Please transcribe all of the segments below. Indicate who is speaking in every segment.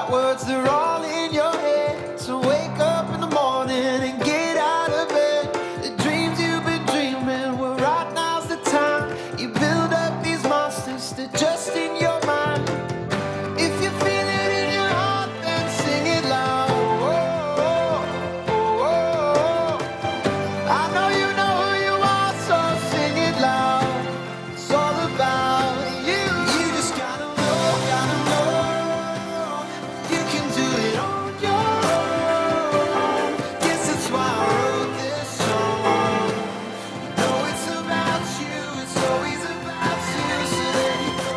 Speaker 1: got words, they're all in your head. So wake up in the morning and get out of bed. The dreams you've been dreaming, well, right now's the time. You build up these monsters, they're just in your mind. If you feel it in your heart, then sing it loud. Oh, oh, oh, oh, oh. I know you know who you are, so sing it loud. It's all about you. You just gotta know, gotta know. You can do it on your own. Guess that's why I wrote this song. No, it's about you. It's always about you. So there you go.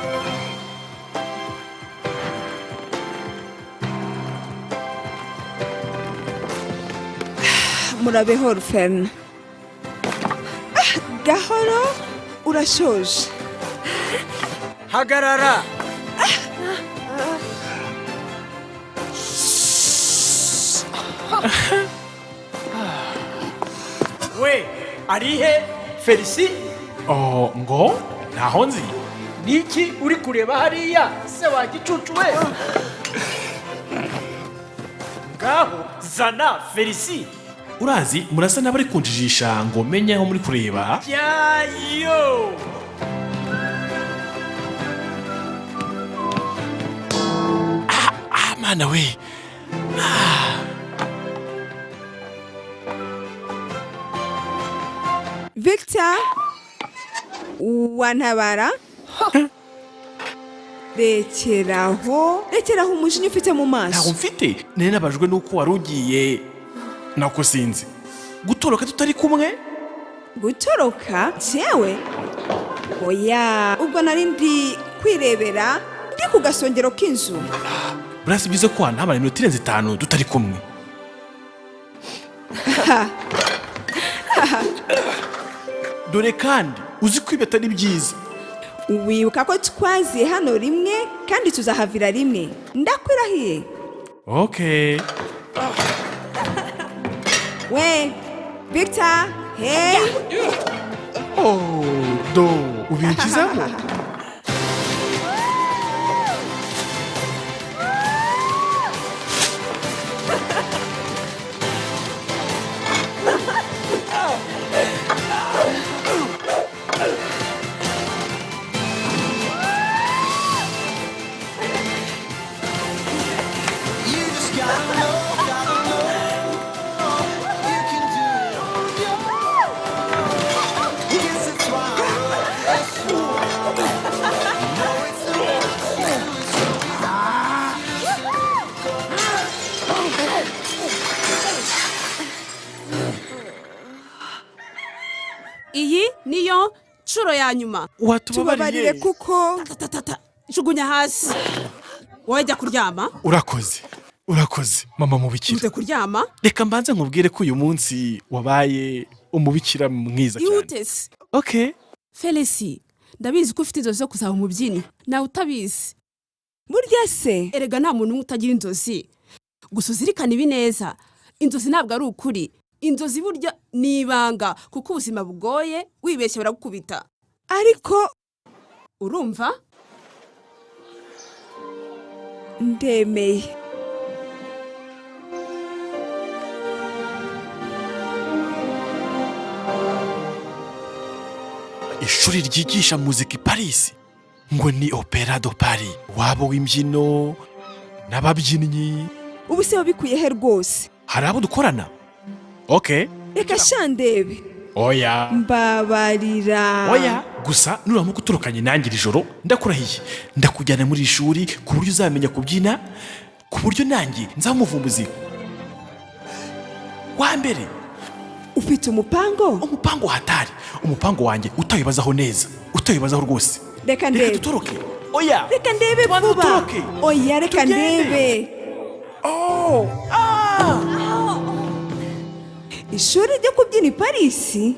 Speaker 2: Murabeho Ruferina. Gahoro, urashoje.
Speaker 3: Hagarara! We arihe Felisi?
Speaker 4: Oh, ngo ntaho nzi.
Speaker 3: Niki uri kureba hariya se wa gicucu we? Ngaho zana Felisi.
Speaker 4: Urazi murasa n'abari kunjijisha ngo menye aho muri kureba.
Speaker 3: Jyayo!
Speaker 4: Ah, mana we!
Speaker 2: Victor, wantabara? Rekeraho, rekeraho umujinya ufite mu
Speaker 4: Ntabwo
Speaker 2: maso.
Speaker 4: mfite, nari nabajwe n'uko wari ugiye, nako sinzi, gutoroka tutari kumwe.
Speaker 2: Gutoroka jewe? Oya, ubwo nari ndi kwirebera ndi ku gasongero k'inzu.
Speaker 4: Burasi byiza ko wantabara iminota irenze 5 tutari kumwe. Dore kandi uzi ko ibi atari byiza.
Speaker 2: Wibuka ko twaziye hano rimwe kandi tuzahavira rimwe, ndakwirahiye.
Speaker 4: Okay.
Speaker 2: We Victor, hey!
Speaker 4: Oh, do ubinkizamo.
Speaker 1: You just gotta know, gotta know. You can do it on your own. Guess that's why I wrote this song. No, it's about you. It's always about you.
Speaker 5: Iyi niyo nshuro ya nyuma.
Speaker 2: Tubabarire
Speaker 4: Watubabarire
Speaker 2: kuko
Speaker 5: Tatatata, jugunya hasi, wowe jya kuryama.
Speaker 4: Urakoze, urakoze mama mubikira.
Speaker 5: Ujye kuryama.
Speaker 4: Reka mbanze nkubwire ko uyu munsi wabaye umubikira mwiza cyane.
Speaker 5: Ihute se.
Speaker 4: Okay.
Speaker 5: Felisi, ndabizi ko ufite inzozi zo kuzaba umubyinnyi, nawe utabizi.
Speaker 2: Burya se?
Speaker 5: Erega nta muntu umwe utagira inzozi. Gusa uzirikane ibi neza: inzozi ntabwo ari ukuri. Inzozi burya ni ibanga, kuko ubuzima bugoye, wibeshya baragukubita.
Speaker 2: Ariko
Speaker 5: Urumva?
Speaker 2: Ndemeye.
Speaker 4: Ishuri ryigisha muzika i Paris ngo ni Opera de Paris, waba w'imbyino n'ababyinnyi.
Speaker 2: Ubu se wabikuye he rwose?
Speaker 4: Hari abo dukorana, okay.
Speaker 2: Reka shandebe.
Speaker 4: Oya.
Speaker 2: Mbabarira.
Speaker 4: Oya, gusa nuramuka uturukanye nanjye iri joro, ndakurahiye ndakujyana muri iri shuri ku buryo uzamenya kubyina, ku buryo nanjye nzaba umuvumbuzi wa mbere.
Speaker 2: Ufite umupango?
Speaker 4: Umupango hatari, umupango wanjye utawibazaho neza, utawibazaho rwose.
Speaker 2: Reka
Speaker 4: Reka
Speaker 2: ndebe.
Speaker 4: dutoroke. Oya.
Speaker 2: Reka ndebe.
Speaker 4: Tubanze
Speaker 2: Vuba.
Speaker 4: dutoroke.
Speaker 2: Oya, reka
Speaker 4: Tugende.
Speaker 2: ndebe.
Speaker 4: Oh, ah!
Speaker 2: Ishuri ryo kubyina i Parisi.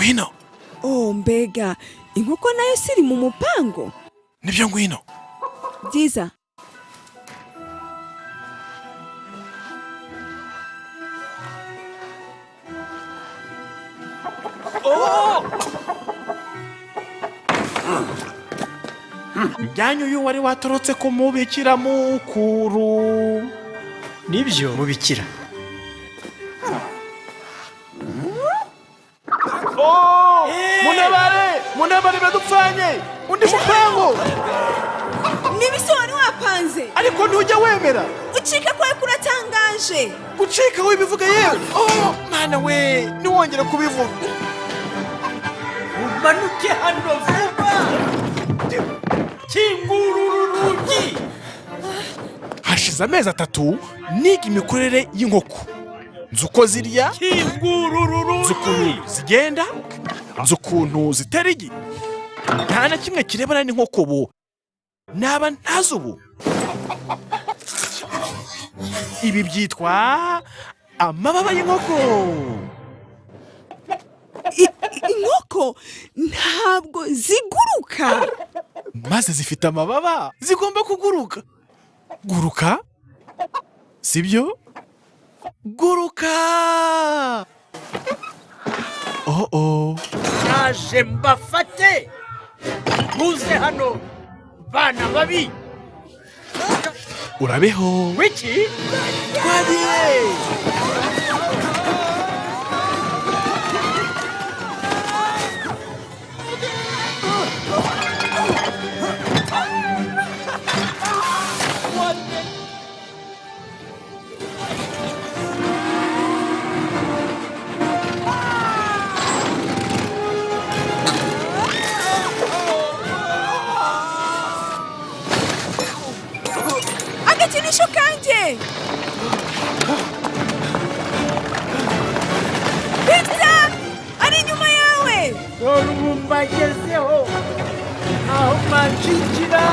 Speaker 4: Ngwino.
Speaker 2: Oh, mbega inkoko nayo siri mu mupango.
Speaker 4: Nibyo, ngwino.
Speaker 2: Byiza.
Speaker 4: Njyanye uyu wari watorotse kumubikira mukuru.
Speaker 3: Nibyo, mubikira.
Speaker 4: Munabare, munabare, biradupfanye! Undi mupango.
Speaker 2: N'ibise wari wapanze?
Speaker 4: Ariko ntujya wemera.
Speaker 2: Ucika kwawe kuratangaje.
Speaker 4: Gucika wibivuga yewe! Oh mana we, ntiwongere kubivuga.
Speaker 3: Umanuke hano vuba, kingura uru rugi.
Speaker 4: Hashize amezi 3 niga imikorere y'inkoko. Nzi uko zirya,
Speaker 3: Kingura uru
Speaker 4: nzi ukuntu
Speaker 3: rugi.
Speaker 4: zigenda, nzi ukuntu zitera igi. Nta na kimwe kirebana n'inkoko ubu naba ntazi ubu. Ibi byitwa amababa y'inkoko.
Speaker 2: Inkoko ntabwo ziguruka.
Speaker 4: Maze zifite amababa, zigomba kuguruka. Guruka, sibyo? Guruka. Oh oh.
Speaker 3: Naje mbafate, muze hano bana babi.
Speaker 4: Urabeho.
Speaker 3: Wiki.
Speaker 4: Twagiye.
Speaker 2: Agakinisho kanjye! Victor ari inyuma yawe.
Speaker 3: Dore ubu mbagezeho, aho mbanshikira.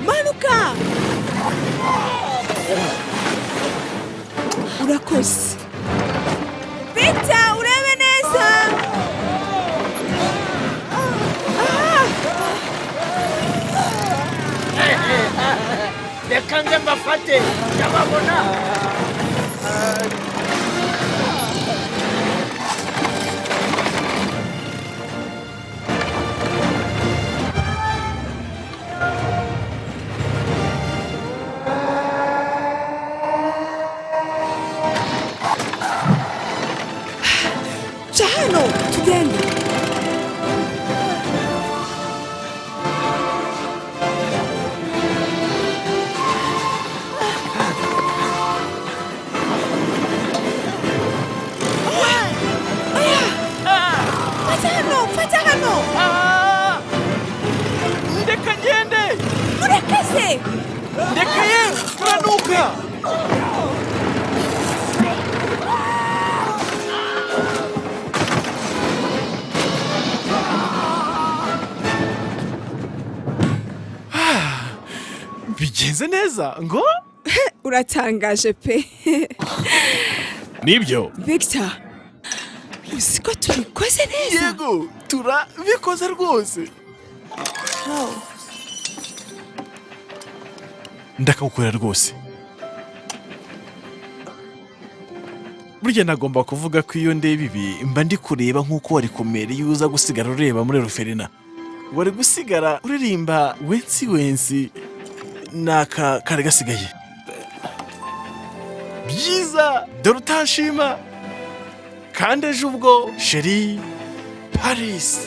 Speaker 2: Manuka. Urakoze Victor, urebe neza.
Speaker 3: Reka nze mbafate, ndababona.
Speaker 2: Ca hano tugende. Oya! Fata hano, fata hano.
Speaker 4: Ndeka ngende.
Speaker 2: Murekeze.
Speaker 4: Ndeka ye, turanuka. Ah, bigenze neza ngo.
Speaker 2: Uratangaje pe.
Speaker 4: Nibyo.
Speaker 2: Victor, uzi ko tubikoze neza?
Speaker 4: Yego, turabikoze rwose. Ndakagukorera rwose. Burya nagomba kuvuga ko iyo ndeba ibi mba ndi kureba nk'uko wari kumera iyo uza gusigara ureba muri ruferina. Wari gusigara uririmba wensi wensi n'aka kari gasigaye. Byiza, dore utanshima. Kandi ejo ubwo chérie, Paris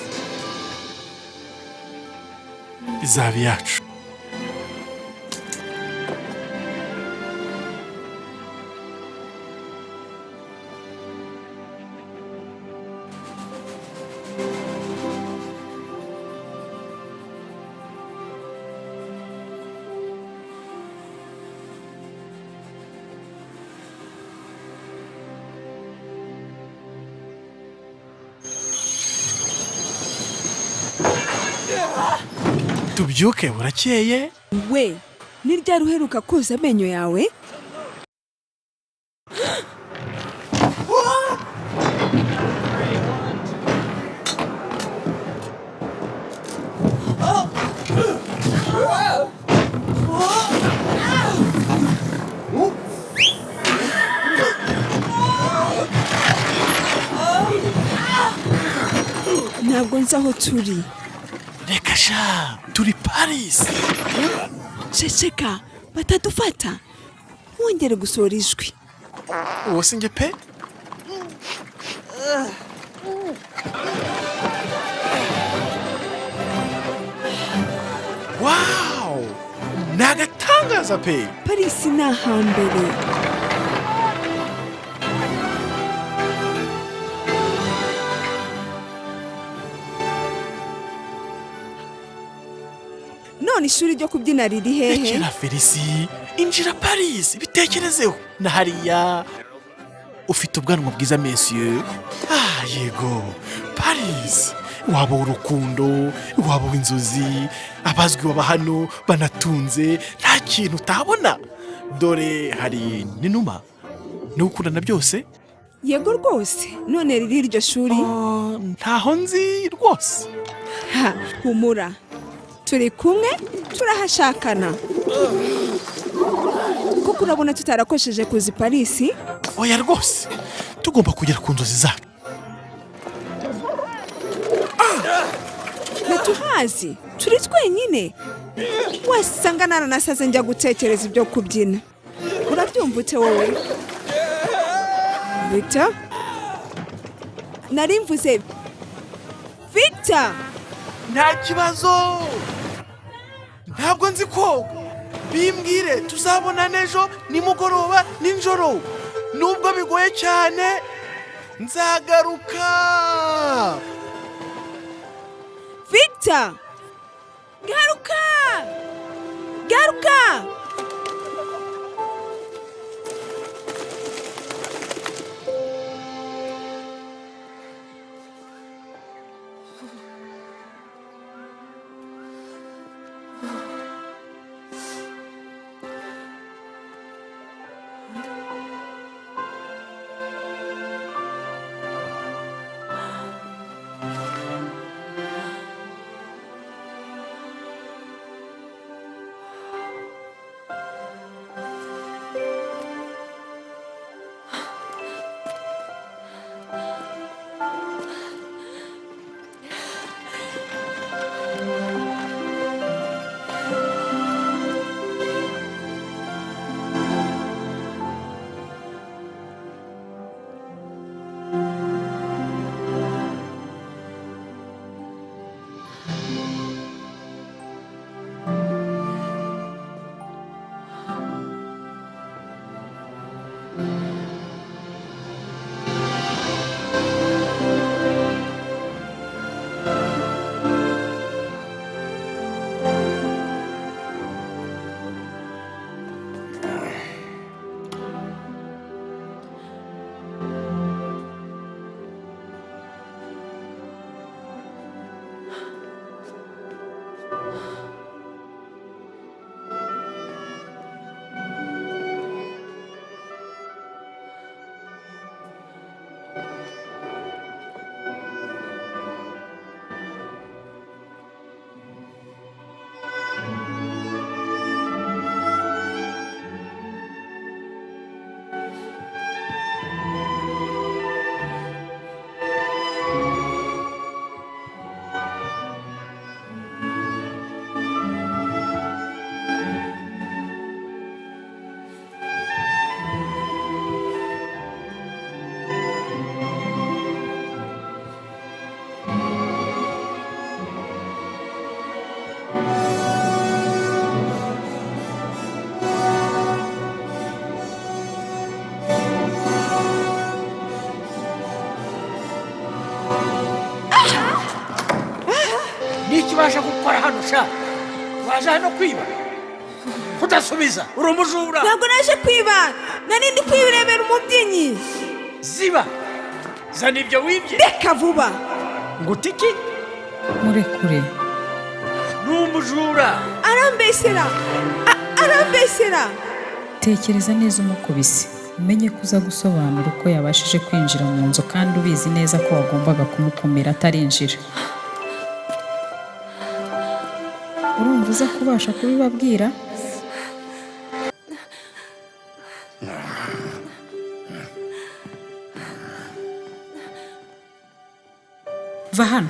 Speaker 4: izaba iyacu. Tubyuke burakeye.
Speaker 2: We ni ryari uheruka koza amenyo yawe? Ntabwo nzi aho turi.
Speaker 4: Reka sha, turi Paris.
Speaker 2: Ceceka batadufata, wongere gusohora ijwi.
Speaker 4: Uwo si njye pe. Wow, ni agatangaza pe.
Speaker 2: Paris ni ahambere. None ishuri ryo kubyina riri hehe?
Speaker 4: Rekera Felisi, injira Paris, bitekerezeho. Na hariya ufite ubwanwa bwiza monsieur. Ah yego, Paris waba urukundo, waba uw'inzozi, abazwi baba hano banatunze, nta kintu utabona. Dore hari n'inuma, ni ukundana byose.
Speaker 2: Yego rwose, none riri iryo shuri?
Speaker 4: Oh, ntaho nzi rwose.
Speaker 2: Ha, humura, turi kumwe turahashakana, kuko urabona tutarakosheje kuza i Paris.
Speaker 4: Oya rwose, tugomba kugera ku nzozi zacu.
Speaker 2: Ntituhazi, turi twenyine. Wasanga naranasaze njya gutekereza ibyo kubyina. Urabyumva ute wowe Victor? Nari mvuze Victor.
Speaker 4: Nta kibazo, ntabwo nzi koga. Bimbwire tuzabonana ejo nimugoroba nijoro, nubwo bigoye cyane nzagaruka.
Speaker 2: Victor, garuka, garuka.
Speaker 3: Niki waje gukora hano sha? Waje hano kwiba? Kudasubiza, uri umujura.
Speaker 2: Ntabwo naje kwiba, nari ndi kwirebera umubyinnyi.
Speaker 3: Ziba, zana ibyo wibye.
Speaker 2: Reka vuba.
Speaker 3: Ngo utiki?
Speaker 6: Murekure.
Speaker 3: Umujura.
Speaker 2: Arambeshyera, arambeshyera.
Speaker 6: Tekereza neza umukubise, umenye ko uza gusobanura uko yabashije kwinjira mu nzu kandi ubizi neza ko wagombaga kumukumira atarinjira. Urumva uza kubasha kubibabwira? Va hano.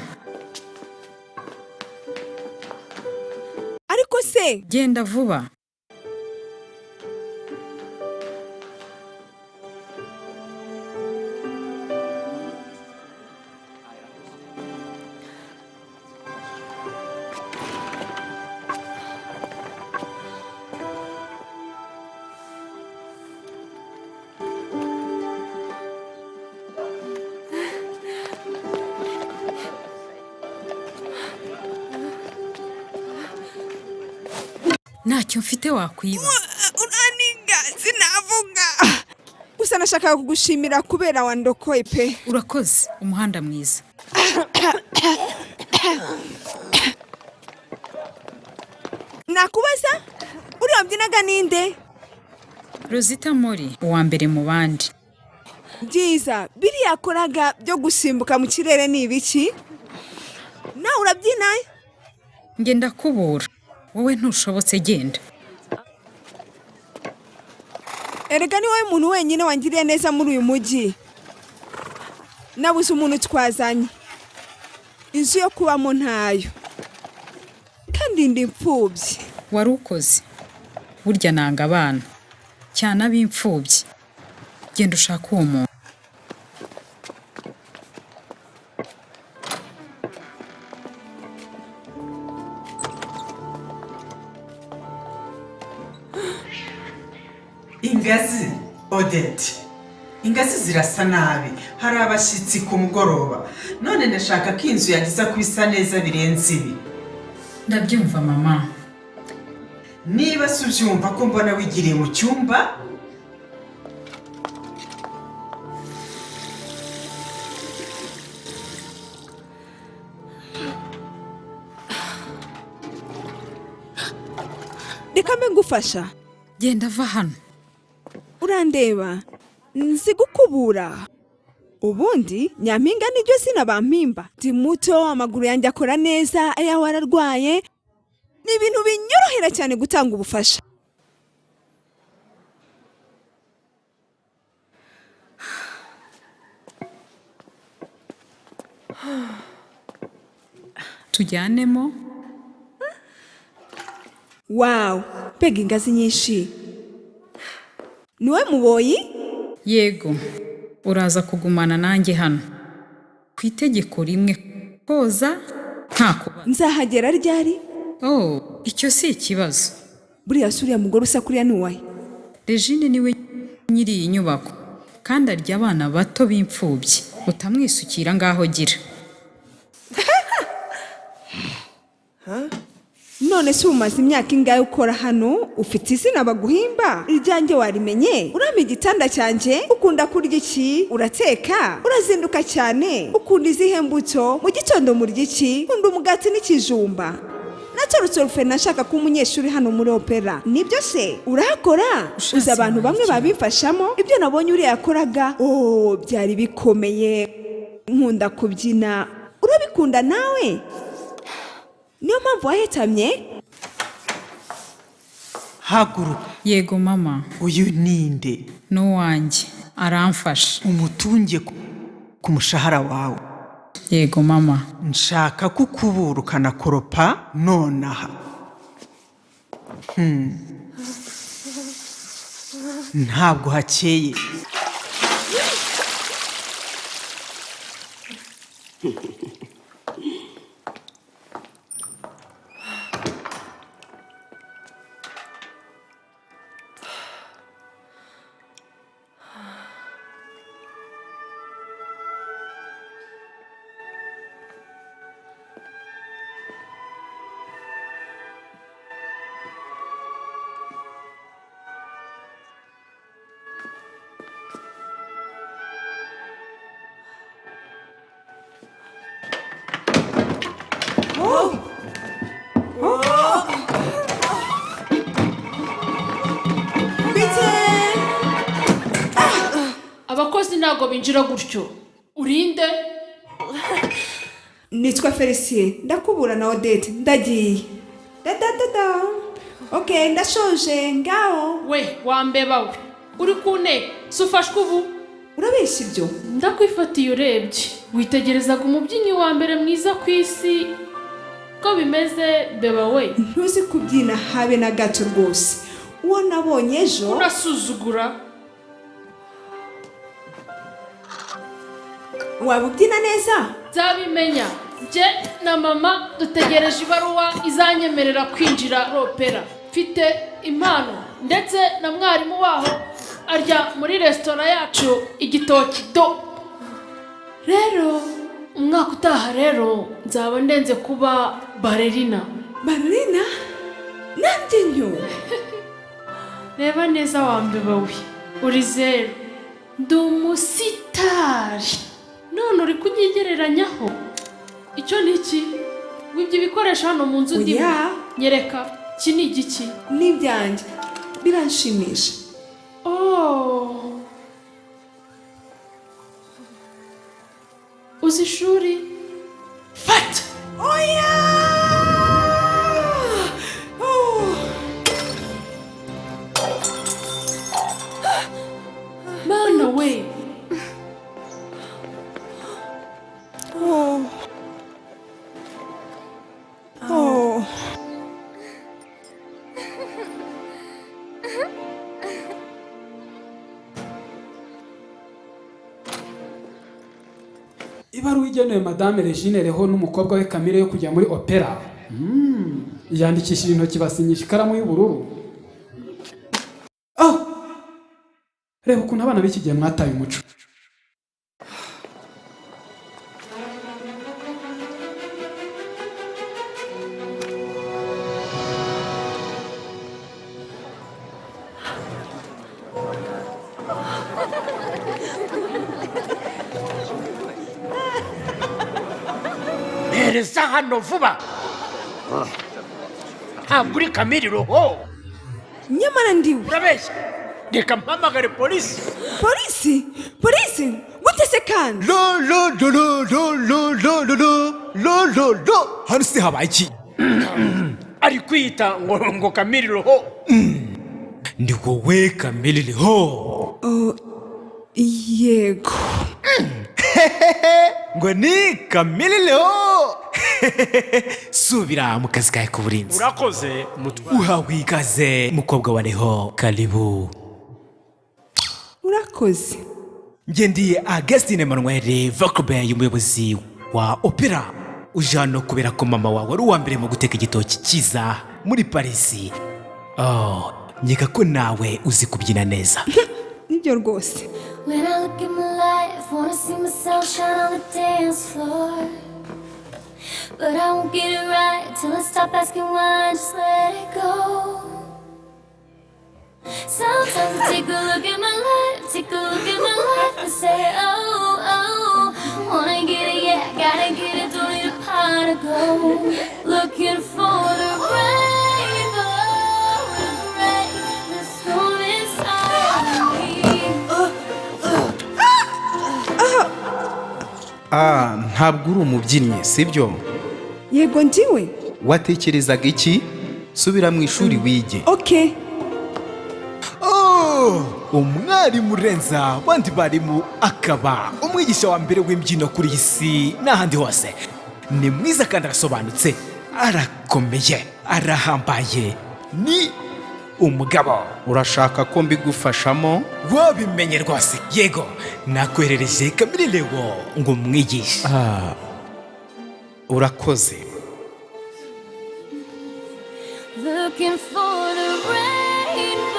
Speaker 2: Ariko se
Speaker 6: Genda vuba. Ntacyo mfite wakwiba.
Speaker 2: Uraninga, sinavuga. Gusa nashakaga kugushimira kubera wandokoye pe.
Speaker 6: Urakoze, umuhanda mwiza.
Speaker 2: Nakubaza, uriya wabyinaga ninde?
Speaker 6: Rosita Mori, uwa mbere mu bandi.
Speaker 2: Byiza, biriya yakoraga byo gusimbuka mu kirere ni ibiki? Nawe urabyina?
Speaker 6: Njye ndakubura, wowe ntushobotse, genda.
Speaker 2: Erega ni wowe muntu wenyine wangiriye neza muri uyu mujyi. Nabuze umuntu twazanye, inzu yo kubamo ntayo, kandi ndi imfubyi.
Speaker 6: Wari ukoze. Burya nanga abana cyane ab'imfubyi. Genda ushake uwo muntu.
Speaker 7: Ingazi, Odette, ingazi zirasa nabi. Hari abashyitsi ku mugoroba, none ndashaka ko inzu yagiza kuba isa neza birenze ibi.
Speaker 6: Ndabyumva mama.
Speaker 7: Niba se ubyumva ko mbona wigiriye mu cyumba?
Speaker 2: Reka mbe ngufasha.
Speaker 6: Genda, va hano.
Speaker 2: Urandeba, nzi gukubura. Ubundi nyampinga niryo zina bampimba. Ndi muto, amaguru yanjye akora neza, ayawe ararwaye. Ni ibintu binyorohera cyane gutanga ubufasha.
Speaker 6: Tujyanemo.
Speaker 2: Wawu, mbega ingazi nyinshi! Niwe muboyi?
Speaker 6: Yego, uraza kugumana nanjye hano ku itegeko rimwe: koza nta kubaza.
Speaker 2: Nzahagera ryari?
Speaker 6: Oh, icyo si ikibazo.
Speaker 2: Buriya se uriya mugore usa kuriya ni uwahe?
Speaker 6: Regine niwe nyiri iyi nyubako kandi arya abana bato b'imfubyi. Utamwisukira, ngaho gira.
Speaker 2: None se umaze imyaka ingahe ukora hano? Ufite izina baguhimba? Iryanjye warimenye? Urampa igitanda cyanjye? Ukunda kurya iki? Urateka? Urazinduka cyane? Ukunda izihe mbuto? Mu gitondo murya iki? Ukunda umugati n'ikijumba? Natorotse orphelinat nshaka kuba umunyeshuri hano muri opera. Nibyo se? Urahakora?
Speaker 6: Ushatse
Speaker 2: Uzi abantu bamwe
Speaker 6: wandikira.
Speaker 2: babimfashamo? Ibyo nabonye uriya yakoraga, oh, byari bikomeye. Nkunda kubyina. Urabikunda nawe? Niyo mpamvu wahetamye?
Speaker 7: Haguruka.
Speaker 6: Yego mama.
Speaker 7: Uyu ninde?
Speaker 6: N'uwanjye, aramfasha.
Speaker 7: Umutunge ku mushahara wawe.
Speaker 6: Yego mama.
Speaker 7: Nshaka kukubura ukanakoropa nonaha. Ntabwo hakeye.
Speaker 8: ntabwo binjira gutyo. Urinde?
Speaker 2: Nitwa Felicien, ndakubura na Odette, ndagiye. Dadadada, ok, ndashoje ngaho.
Speaker 8: We wambeba we, uri ku ntebe si ufashwe ubu.
Speaker 2: Urabeshya ibyo.
Speaker 8: Ndakwifatiye. Urebye witegerezaga umubyinnyi wa mbere mwiza ku isi ko bimeze, beba we.
Speaker 2: Ntuzi kubyina habe na gato rwose. Uwo nabonye ejo.
Speaker 8: Urasuzugura.
Speaker 2: Waba ubyina neza?
Speaker 8: Nzabimenya. Njye na mama dutegereje ibaruwa izanyemerera kwinjira opera. Mfite impano, ndetse na mwarimu waho arya muri resitora yacu igitoki do. Rero umwaka utaha rero nzaba ndenze kuba ballerina.
Speaker 2: Ballerina? Nanjye nyo.
Speaker 8: Reba neza wambeba we, uri zeru. Ndi umusitari, none uri kunyigereranyaho. Icyo ni iki? Wibye ibikoresho hano mu nzu ndimo.
Speaker 2: Oya.
Speaker 8: Nyereka, iki ni igiki?
Speaker 2: N'ibyanjye biranshimisha.
Speaker 8: Oh, uzi ishuri? Fata.
Speaker 2: Oya! Oh.
Speaker 8: Mana we!
Speaker 2: Oh. Oh.
Speaker 9: Ibaruwa igenewe Madame Regine Reho n'umukobwa we Camille yo kujya muri opera. Yandikishije intoki, basinyisha ikaramu y'ubururu. Ah! Reba ukuntu abana b'iki gihe mwataye umuco.
Speaker 3: Hereza hano vuba, ntabwo uri Kamiri Roho.
Speaker 2: Nyamara ndiwe.
Speaker 3: Urabeshya, reka mpamagare polisi.
Speaker 2: Polisi? Polisi gute se kandi?
Speaker 10: Lo lo lo lo lo lo lo lo lo lo lo lo, hano se habaye iki?
Speaker 3: Ari kwiyita ngo Kamiri Roho.
Speaker 10: Ni wowe Kamiri Roho?
Speaker 2: Oh, yego.
Speaker 10: Ngo ni Kamiri Roho, subira mu kazi kawe k'uburinzi.
Speaker 3: Urakoze, mutware.
Speaker 10: Uhawe ikaze, mukobwa wa Reho, karibu.
Speaker 2: Urakoze.
Speaker 10: Njye ndi Augustine Emmanuel Vakube, umuyobozi wa opera. Uje hano kubera ko mama wawe ari uwa mbere mu guteka igitoki cyiza muri Parisi. Oh, nkeka ko nawe uzi kubyina neza.
Speaker 2: Nibyo rwose.
Speaker 11: When I look at my life, wanna see myself shine on the dance floor. But I won't get it right till I stop asking why and just let it go. Sometimes I take a look at my life, take a look at my life and say, oh, oh, wanna get it, yeah, gotta get it, don't need a pot of gold. Looking for the rainbow to break the storm inside me.
Speaker 12: Ah, ntabwo uri umubyinnyi, sibyo?
Speaker 2: Yego, ndiwe.
Speaker 12: Watekerezaga iki? Subira mu ishuri wige.
Speaker 2: Ok.
Speaker 10: Oh, umwarimu urenza abandi barimu, akaba umwigisha wa mbere w'imbyino kuri iyi si n'ahandi hose. Ni mwiza kandi arasobanutse, arakomeye, arahambaye, ni umugabo.
Speaker 12: Urashaka ko mbigufashamo?
Speaker 10: Wabimenye rwose. Yego, nakoherereje Kamiri Lewo ngo umwigishe.
Speaker 12: Ah, urakoze.
Speaker 11: Looking for the rainbow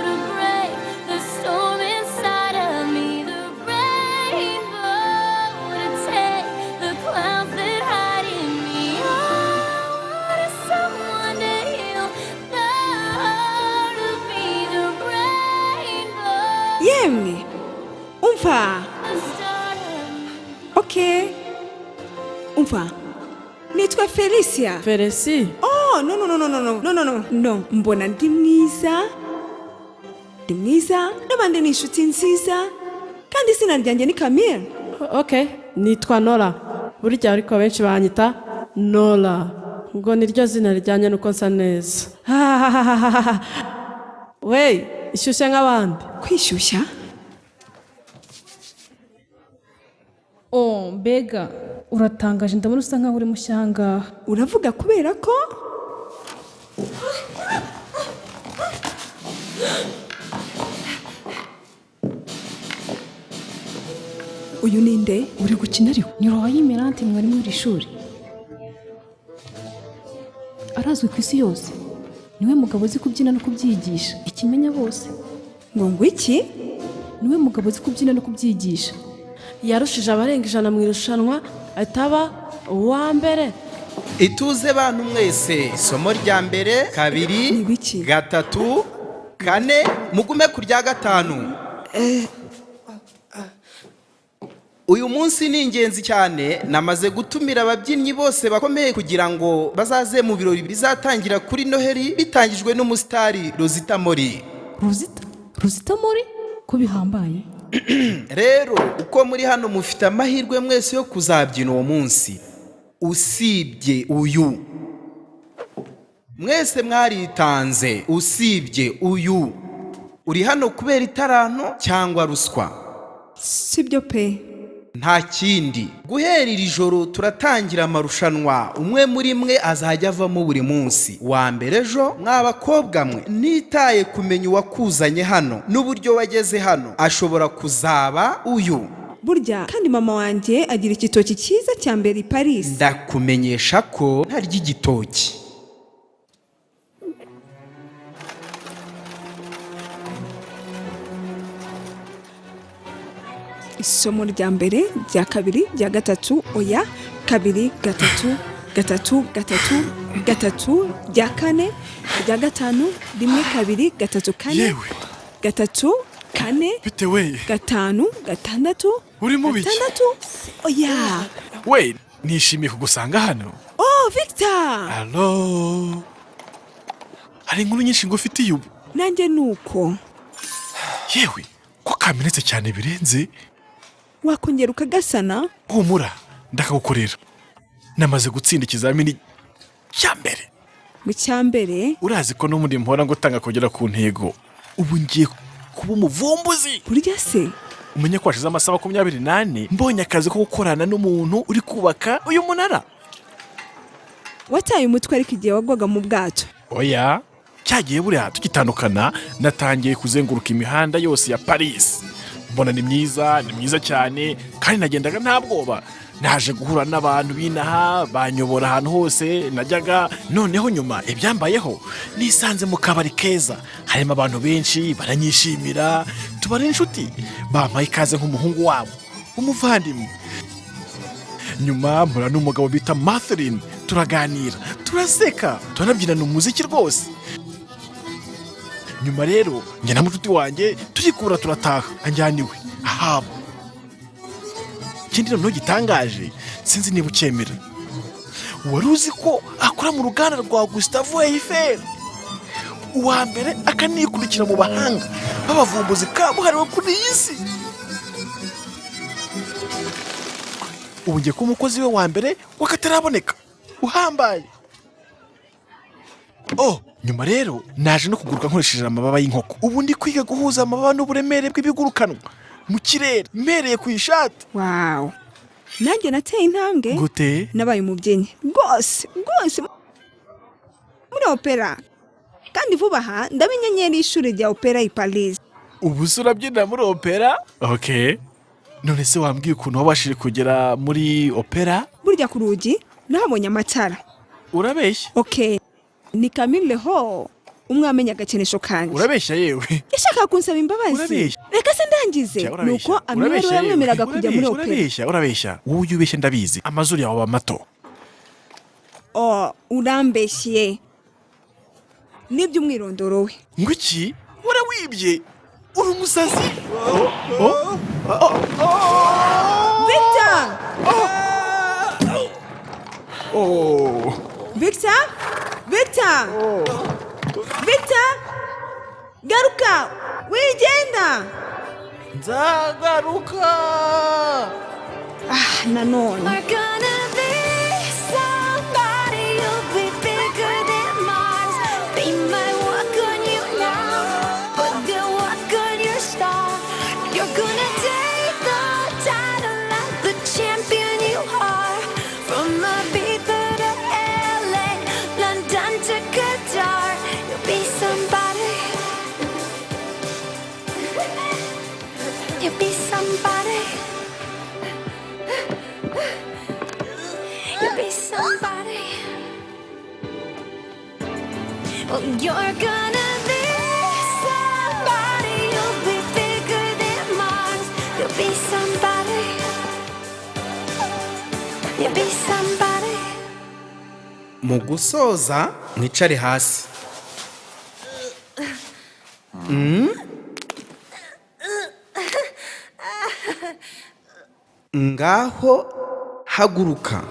Speaker 11: to break the storm inside of me. The rainbow to take the clouds that hide in me. I want someone to heal the heart of me. The rainbow.
Speaker 2: Yemwe, umva.
Speaker 11: The start of me.
Speaker 2: Ok, umva, nitwa Felicia.
Speaker 13: Felisi.
Speaker 2: Oh, no, no, no, no, no, no, no, no, no, no. Mbona ndi mwiza, ndi mwiza n'abandi, ni inshuti nziza. Kandi izina ryanjye ni Camille.
Speaker 13: Ok, nitwa Nora. Burya ariko benshi banyita Nora, ngo niryo zina rijyanye n'uko nsa neza. We ishyushye nk'abandi.
Speaker 2: Kwishyushya?
Speaker 6: Oh, mbega uratangaje, ndabona usa nkaho uri mushya aha ngaha.
Speaker 2: Uravuga kubera ko uyu ni nde?
Speaker 6: Uri gukina ariko ni Roy Mirante, mwarimu w'iri shuri, arazwi ku isi yose. Niwe mugabo uzi kubyina no kubyigisha ikimenya bose.
Speaker 2: Ngo iki?
Speaker 6: Niwe mugabo uzi kubyina no kubyigisha.
Speaker 13: Yarushije abarenga 100 mu irushanwa, ahita aba uwa mbere.
Speaker 12: Ituze bantu mwese. Isomo rya mbere, kabiri, gatatu, kane, mugume ku rya gatanu. Uyu munsi ni ingenzi cyane. Namaze gutumira ababyinnyi bose bakomeye kugira ngo bazaze mu birori bizatangira kuri Noheli, bitangijwe n'umusitari Rosita Mori.
Speaker 6: Rosita, Rosita Mori, ko bihambaye!
Speaker 12: Rero uko muri hano mufite amahirwe mwese yo kuzabyina uwo munsi, usibye uyu. Mwese mwaritanze, usibye uyu uri hano kubera itaranto cyangwa ruswa.
Speaker 2: Sibyo pe.
Speaker 12: Nta kindi, guhera iri joro turatangira amarushanwa. Umwe muri mwe azajya avamo buri munsi wa mbere ejo. Mwa bakobwa mwe, ntitaye kumenya uwakuzanye hano n'uburyo wageze hano, ashobora kuzaba uyu.
Speaker 2: Burya kandi mama wanjye agira igitoki cyiza cya mbere i Paris.
Speaker 12: Ndakumenyesha ko ntarya igitoki.
Speaker 2: Isomo rya mbere, rya kabiri, rya gatatu, oya, kabiri, gatatu, gatatu, gatatu, gatatu, rya kane, rya gatanu, rimwe, kabiri, gatatu, kane.
Speaker 4: Yewe.
Speaker 2: Gatatu, kane.
Speaker 4: Bite we?
Speaker 2: Gatanu, gatandatu.
Speaker 4: Uri mu biki?
Speaker 2: Gatandatu, oya.
Speaker 4: We, nishimiye kugusanga hano.
Speaker 2: Oh, Victor!
Speaker 4: Alo, hari inkuru nyinshi ngufitiye ubu.
Speaker 2: Nanjye ni uko.
Speaker 4: Yewe, ko kamenetse cyane birenze!
Speaker 2: Wakongera ukagasana?
Speaker 4: Humura, ndakagukorera. Namaze gutsinda ikizamini cya mbere.
Speaker 2: Mu cya mbere?
Speaker 4: Urazi ko n'ubundi mpora ngutanga kugera ku ntego. Ubu ngiye kuba umuvumbuzi.
Speaker 2: Burya se?
Speaker 4: Umenye ko hashize amasaha 24 mbonye akazi ko gukorana n'umuntu uri kubaka uyu munara.
Speaker 2: Wataye umutwe ariko igihe wagwaga mu bwato?
Speaker 4: Oya, cyagiye buriya tugitandukana natangiye kuzenguruka imihanda yose ya Paris, mbona ni myiza, ni myiza cyane, kandi nagendaga nta bwoba. Naje guhura n'abantu b'inaha, banyobora ahantu hose najyaga. Noneho nyuma ibyambayeho, nisanze mu kabari keza harimo abantu benshi, baranyishimira, tubara inshuti, bampaye ikaze nk'umuhungu wabo, umuvandimwe. Nyuma mpura n'umugabo bita Mathurin, turaganira, turaseka, turanabyinana umuziki rwose. Nyuma rero njye na mucuti wanjye turikura, turataha, anjyana iwe ahabo. Ikindi noneho gitangaje, sinzi niba ucyemera, wari uzi ko akora mu ruganda rwa Gustavo Eiffel, uwa mbere akanikurikira mu bahanga b'abavumbuzi kabuhariwe kuri iyi si? Ubu ngiye kuba umukozi we wa mbere w'akataraboneka uhambaye. Oh, nyuma rero naje no kuguruka nkoresheje amababa y'inkoko. Ubu ndi kwiga guhuza amababa n'uburemere bw'ibigurukanwa mu kirere, mpereye ku ishati.
Speaker 2: Wow, nanjye nateye intambwe.
Speaker 4: Gute?
Speaker 2: Nabaye umubyinnyi rwose rwose muri opera, kandi vuba aha ndaba inyenyeri y'ishuri rya opera i Paris.
Speaker 4: Ubu se urabyina muri opera? Okay, none se wambwiye ukuntu wabashije kugera muri opera?
Speaker 2: Burya ku rugi nahabonye amatara.
Speaker 4: Urabeshya.
Speaker 2: Okay, ni Camille ho, umwe wamenye agakinisho kanjye.
Speaker 4: Urabeshya yewe.
Speaker 2: Yashakaga kunsaba imbabazi.
Speaker 4: Urabeshya.
Speaker 2: Reka se ndangize.
Speaker 4: Urabeshya.
Speaker 2: Nuko Amira
Speaker 4: Urabeshya yewe.
Speaker 2: yamwemereraga kujya muri
Speaker 4: Urabeshya,
Speaker 2: opera.
Speaker 4: urabeshya, urabeshya, wowe ujya ubeshya, ndabizi, amazuru yawe aba mato.
Speaker 2: Oh, urambeshye, nibyo umwirondoro we.
Speaker 4: Ngo iki? Warawibye? Uri umusazi. Oh, oh, oh.
Speaker 2: Victor!
Speaker 4: Oh.
Speaker 2: Victor! Victor! Victor! Garuka! Wigenda!
Speaker 4: Nzagaruka.
Speaker 2: Ah, nanone.
Speaker 11: We're gonna be somebody. You'll be bigger than Mars. They might walk on you now, but they'll walk on your star. You're gonna take the title like the champion you are. From Ibiza to LA, London to Qatar, you'll be somebody. You'll be somebody. You'll be somebody. Well, you're gonna be somebody. You'll be bigger than Mars. You'll be somebody. You'll be somebody.
Speaker 12: Mu gusoza, mwicare hasi. Ngaho haguruka.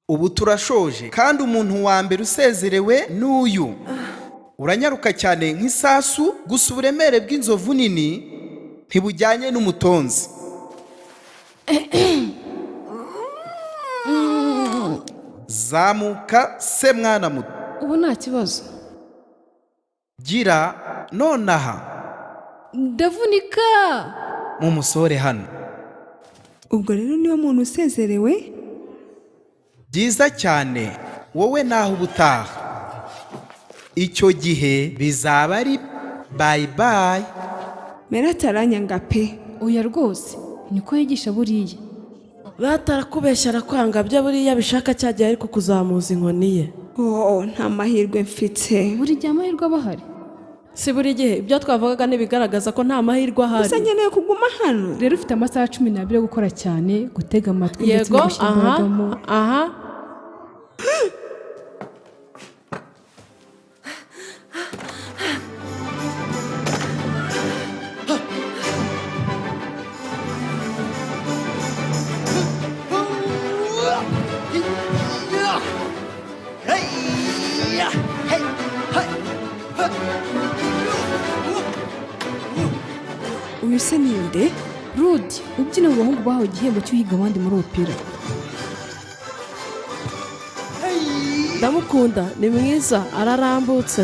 Speaker 12: Ubu turashoje, kandi umuntu wa mbere usezerewe n'uyu. Uranyaruka cyane nk'isasu, gusa uburemere bw'inzovu nini ntibujyanye n'umutonzi. Zamuka se, mwana muto.
Speaker 14: Ubu nta kibazo.
Speaker 12: Gira nonaha.
Speaker 14: Ndavunika.
Speaker 12: Mumusore hano.
Speaker 2: Ubwo rero niwe muntu usezerewe.
Speaker 12: Byiza cyane, wowe naho ubutaha. Icyo gihe bizaba ari bye bye.
Speaker 2: Merata aranyanga pe.
Speaker 14: Oya rwose, niko yigisha buriya.
Speaker 13: Batarakubeshya, arakwanga byo buriya bishaka cyagiye, ariko kuzamuza inkoni ye.
Speaker 2: Oh, nta mahirwe mfite.
Speaker 14: Buri gihe amahirwe aba ahari.
Speaker 13: Si buri gihe. Ibyo twavugaga ntibigaragaza ko nta mahirwe ahari.
Speaker 2: Gusa nkeneye kuguma hano.
Speaker 14: Rero ufite amasaha 12 yo gukora cyane, gutega amatwi ndetse
Speaker 13: Yego.
Speaker 14: no gushyira
Speaker 13: Aha.
Speaker 14: imbaraga mu
Speaker 13: Aha.
Speaker 2: Uyu se ninde?
Speaker 14: Rudi ubyina mu bahungu bahawe igihembo cy'uhiga abandi muri opera.
Speaker 13: Ndamukunda, ni mwiza, ararambutse.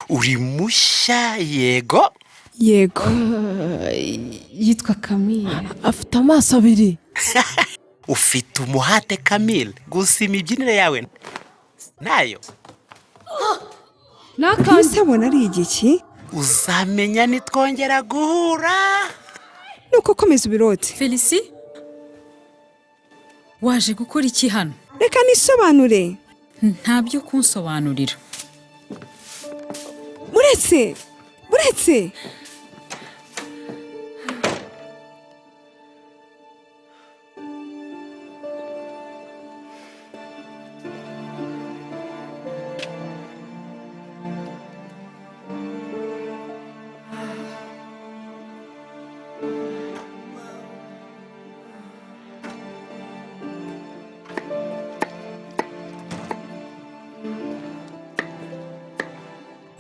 Speaker 15: Uri mushya, yego?
Speaker 2: Yego.
Speaker 14: Yitwa Camille.
Speaker 13: Afite amaso abiri.
Speaker 15: Ufite umuhate, Camille, gusa imibyinire yawe nayo.
Speaker 2: Uyu se abona ari igiki?
Speaker 15: Uzamenya nitwongera guhura.
Speaker 2: Nuko komeza ubirote.
Speaker 6: Felici, waje gukora iki hano?
Speaker 2: Reka nisobanure.
Speaker 6: Nta byo kunsobanurira.
Speaker 2: Muretse, muretse.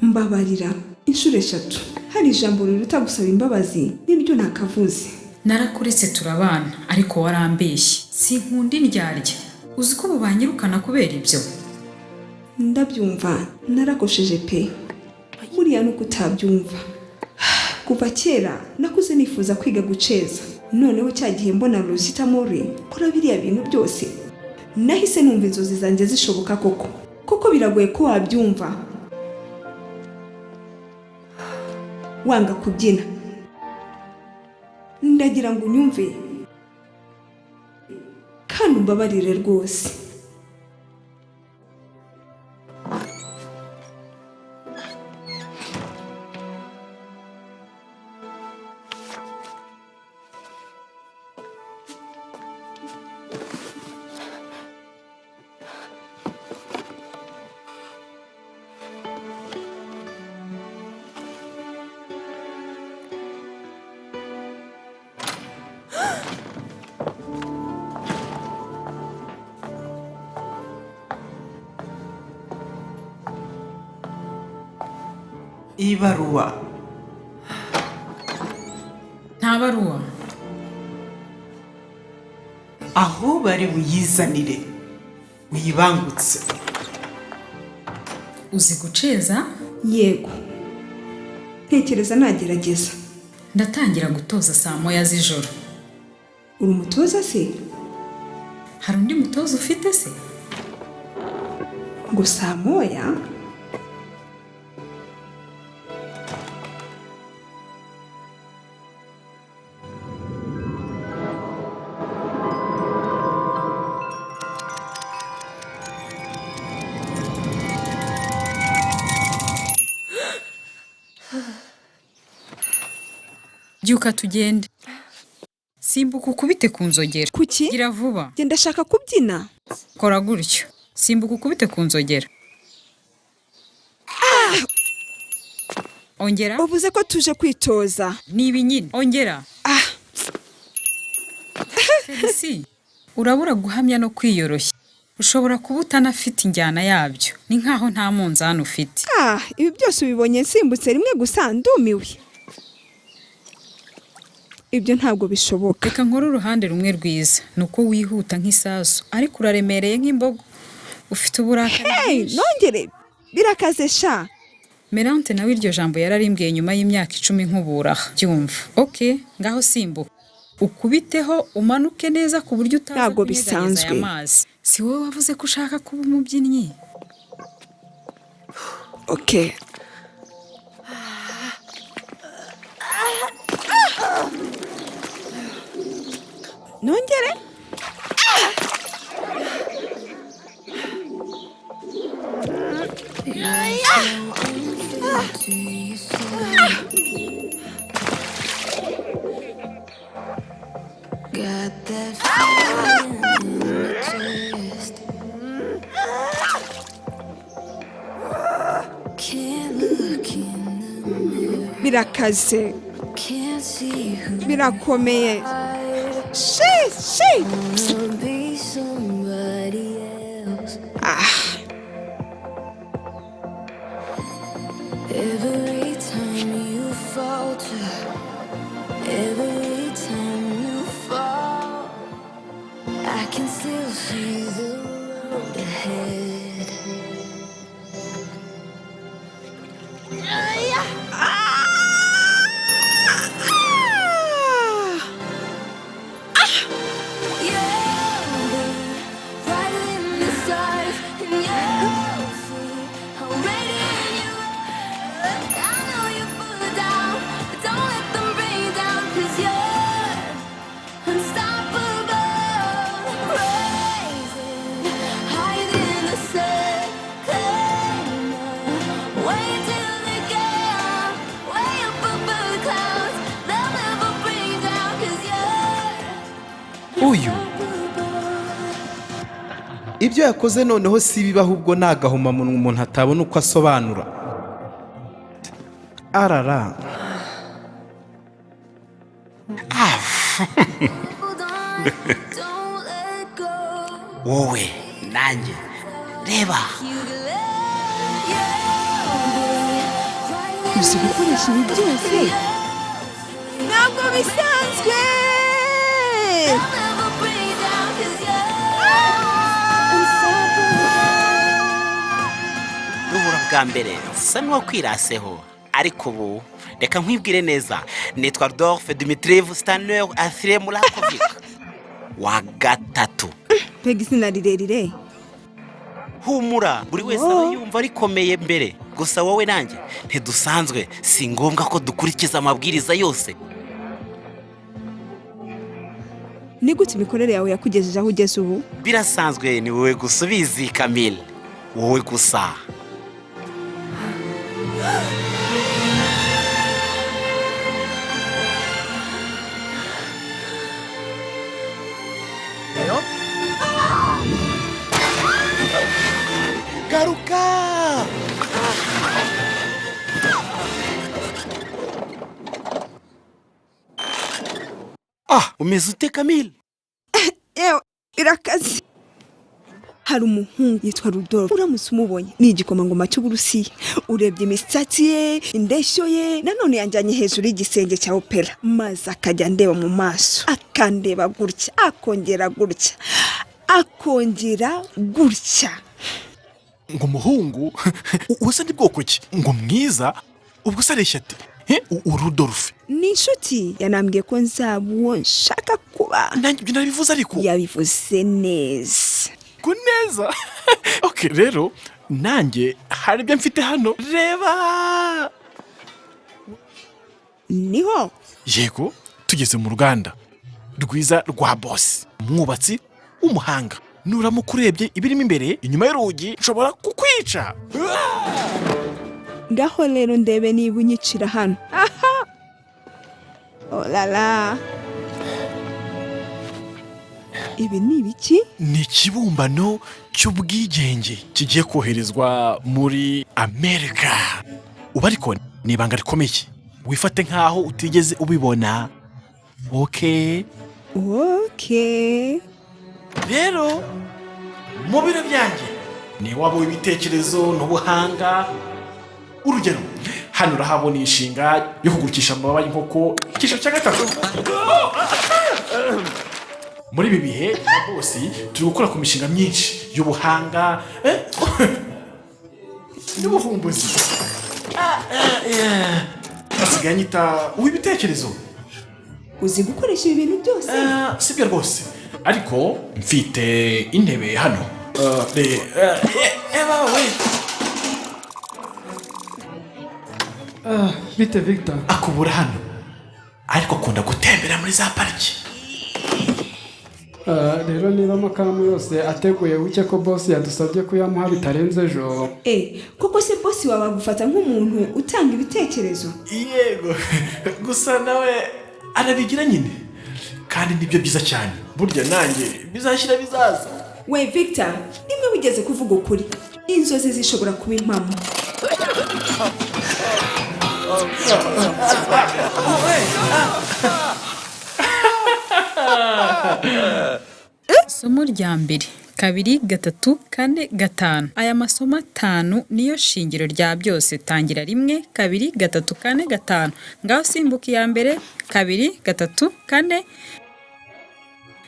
Speaker 2: Mbabarira inshuro eshatu. Hari ijambo riruta gusaba imbabazi n'iryo nakavuze.
Speaker 6: Narakuretse turabana, ariko warambeshye. Sinkunda indyarya. Uzi ko ubu banyirukana kubera ibyo?
Speaker 2: Ndabyumva, narakosheje pe. Buriya nuko utabyumva. Kuva kera nakuze nifuza kwiga guceza. Noneho cya gihe mbona Rosita Mori kora biriya bintu byose, nahise numva inzozi zanjye zishoboka koko. Koko biragoye ko wabyumva wanga kubyina. Ndagira ngo unyumve kandi umbabarire rwose.
Speaker 7: Ibaruwa.
Speaker 6: Nta baruwa.
Speaker 7: Aho bari buyizanire, uyibangutse.
Speaker 6: Uzi guceza?
Speaker 2: Yego, ntekereza nagerageza.
Speaker 6: Ndatangira gutoza saa 1 z'ijoro.
Speaker 2: Uri umutoza se?
Speaker 6: Hari undi mutoza ufite se?
Speaker 2: Ngo saa 1?
Speaker 6: Byuka tugende. Simbuka ukubite ku nzogera.
Speaker 2: Kuki?
Speaker 6: Gira vuba.
Speaker 2: Genda, ndashaka kubyina.
Speaker 6: Kora gutyo. Simbuka ukubite ku nzogera. Ongera.
Speaker 2: Uvuze ko tuje kwitoza.
Speaker 6: Ni ibi nyine. Ongera. Felisi, urabura guhamya no kwiyoroshya. Ushobora kuba utanafite injyana yabyo. Ni nkaho nta munzani ufite.
Speaker 2: Ah, ibi byose ubibonye nsimbutse rimwe gusa, ndumiwe. Ibyo ntabwo bishoboka.
Speaker 6: Reka nkore uruhande rumwe rwiza. Ni uko wihuta nk'isasu, ariko uraremereye nk'imbogo. Ufite uburakari
Speaker 2: Hey,
Speaker 6: bwinshi.
Speaker 2: nongere birakaze sha.
Speaker 6: Merante nawe iryo jambo yararimbwiye nyuma y'imyaka 10 nkuburaha. Byumva. Ok, ngaho simbuka. Ukubiteho umanuke neza ku buryo utaza
Speaker 2: Ntabwo
Speaker 6: kunyeganyeza aya
Speaker 2: bisanzwe.
Speaker 6: mazi. Si wowe wavuze ko ushaka kuba umubyinnyi?
Speaker 2: Okay. Nongere?
Speaker 11: Got that feeling in my chest. Can't look in the mirror.
Speaker 2: Birakaze.
Speaker 11: Can't see who
Speaker 2: Birakomeye. Shi, shi.
Speaker 11: wanna be somebody else.
Speaker 2: Ah.
Speaker 11: Every time you falter, every time you fall, I can still see the road ahead. You'll be right in the stars, and you'll see how radiant you are. I know you're full of doubt, but don't let them bring you down, 'cause you're unstoppable. Rising higher than the sun, climb way till they get way up above the clouds. They'll never bring you down, 'cause you're
Speaker 12: Uyu ibyo yakoze noneho si biba, ahubwo ni agahomamunwa umuntu atabona uko asobanura. Arara.
Speaker 11: Hold on, don't let go.
Speaker 15: Wowe nanjye, reba.
Speaker 2: Uzi gukoresha ibi byose? Ntabwo bisanzwe.
Speaker 11: Never bring you down, 'cause you're unstoppable.
Speaker 15: Duhura bwa mbere sa n'uwakwiraseho, ariko ubu reka nkwibwire neza. Nitwa Rodolphe Dimitriv Stanley Athire Murakovic wa gatatu.
Speaker 2: Mbega izina rirerire!
Speaker 15: Humura, buri wese aba yumva rikomeye mbere. Gusa wowe nanjye ntidusanzwe, si ngombwa ko dukurikiza amabwiriza yose.
Speaker 2: Ni gute imikorere yawe yakugejeje aho ugeze ubu?
Speaker 15: Birasanzwe, ni wowe gusa ubizi, Camille, wowe gusa. Garuka! Ah, umeze ute, Camille?
Speaker 2: Yewe, birakaze. Hari umuhungu yitwa Rudolphe, uramutse umubonye ni igikomangoma cy'Uburusiya. Urebye imisatsi ye, indeshyo ye, nanone yanjyanye hejuru y'igisenge cya opera, maze akajya andeba mu maso, akandeba gutya, akongera gutya, akongera gutya.
Speaker 4: Ngo umuhungu uwo se ni bwoko ki? Ngo mwiza? Ubwo se areshya ate? Urudolphe?
Speaker 2: Ni inshuti, yanambwiye ko nzaba uwo nshaka kuba.
Speaker 4: Nanjye ibyo narabivuze, ariko
Speaker 2: yabivuze neza.
Speaker 4: Ko neza. Ok, rero nanjye hari ibyo mfite hano, reba.
Speaker 2: Niho.
Speaker 4: Yego, tugeze mu ruganda rwiza rwa bosi, umwubatsi w'umuhanga. Nuramuka urebye ibirimo imbere inyuma y'urugi, nshobora kukwica.
Speaker 2: Ngaho rero ndebe niba unyicira hano. Aha, olala, ibi ni ibiki?
Speaker 4: Ni ikibumbano cy'ubwigenge kigiye koherezwa muri Amerika ubu, ariko ni ibanga rikomeye, wifate nk'aho utigeze ubibona, ok?
Speaker 2: Ok.
Speaker 4: Rero mu biro byanjye ni iwabo w'ibitekerezo n'ubuhanga. Urugero, hano urahabona inshinga yo kugurukisha amababa y'inkoko, icyiciro cya gatatu. Muri ibi bihe na bosi turi gukora ku mishinga myinshi y'ubuhanga n'ubuvumbuzi. Asigaye anyita uw'ibitekerezo.
Speaker 2: Uzi gukoresha ibi bintu byose?
Speaker 4: Sibyo rwose, ariko mfite intebe hano. We.
Speaker 9: Bite, Victor?
Speaker 4: Akubura hano, ariko akunda gutembera muri za pariki.
Speaker 9: Rero niba amakaramu yose ateguye buke, ko boss yadusabye kuyamuha bitarenze ejo.
Speaker 2: Koko se bosi wawe agufata nk'umuntu utanga ibitekerezo?
Speaker 4: Yego, gusa nawe arabigira nyine, kandi nibyo byiza cyane. Burya nanjye bizashyira bizaza.
Speaker 2: We Victor, nimwe wigeze kuvuga ukuri, inzozi zishobora kuba impamo.
Speaker 6: Isomo rya mbere, kabiri, gatatu, kane, gatanu. Aya masomo atanu niyo shingiro rya byose. Tangira rimwe, kabiri, gatatu, kane, gatanu. Ngaho simbuka iya mbere, kabiri, gatatu, kane,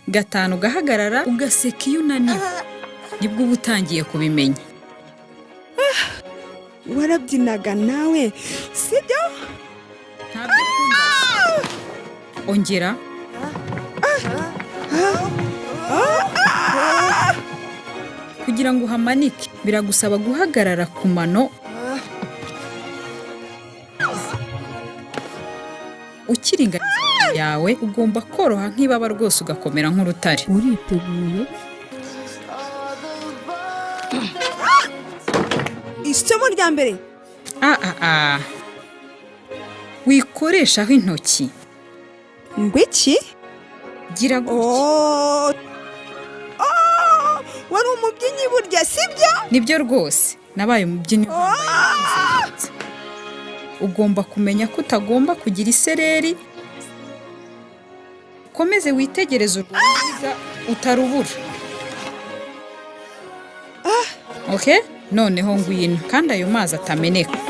Speaker 6: gatanu, ugahagarara, ugaseka iyo unaniwe. Nibwo uba utangiye kubimenya.
Speaker 2: Warabyinaga nawe, sibyo?
Speaker 6: Ntabyo kumbaza. Ongera. Kugira ngo uhamanike biragusaba guhagarara ku mano ukiringaniza amaguru yawe. Ugomba koroha nk'ibaba rwose, ugakomera nk'urutare.
Speaker 14: Uriteguye?
Speaker 2: Isomo rya mbere.
Speaker 6: A a a, wikoreshaho intoki.
Speaker 2: Ngo iki?
Speaker 6: Gira gutya.
Speaker 2: Oh, wari umubyinnyi burya, sibyo?
Speaker 6: Nibyo rwose, nabaye umubyinnyi uhambaye. Ugomba kumenya ko utagomba kugira isereri. Ukomeze witegereze urwo ruziga utarubura. Ok, noneho ngwino, kandi ayo mazi atameneka.
Speaker 11: I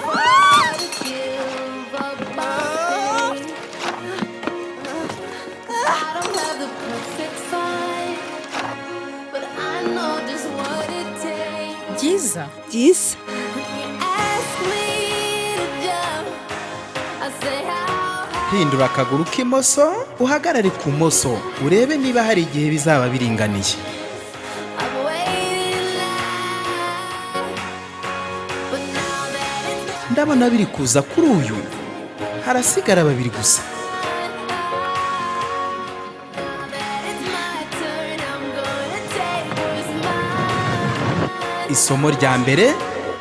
Speaker 11: don't have the perfect fight, but I know just what it takes.
Speaker 6: Byiza.
Speaker 2: Byiza.
Speaker 11: Ask me to jump, I say how.
Speaker 12: Hindura akaguru k'imoso, uhagarare ku moso, urebe niba hari igihe bizaba biringaniye.
Speaker 11: I've waited in line, but now that it's
Speaker 12: Ndabona biri kuza kuri uyu, harasigara babiri gusa.
Speaker 11: It's my turn, I'm gonna take what's mine.
Speaker 12: Isomo rya mbere,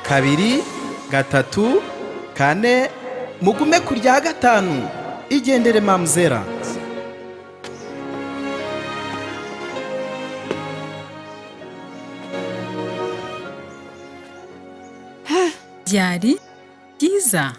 Speaker 12: kabiri, gatatu, kane, mugume ku rya gatanu. Igendere, mamzera.
Speaker 6: Byari byiza.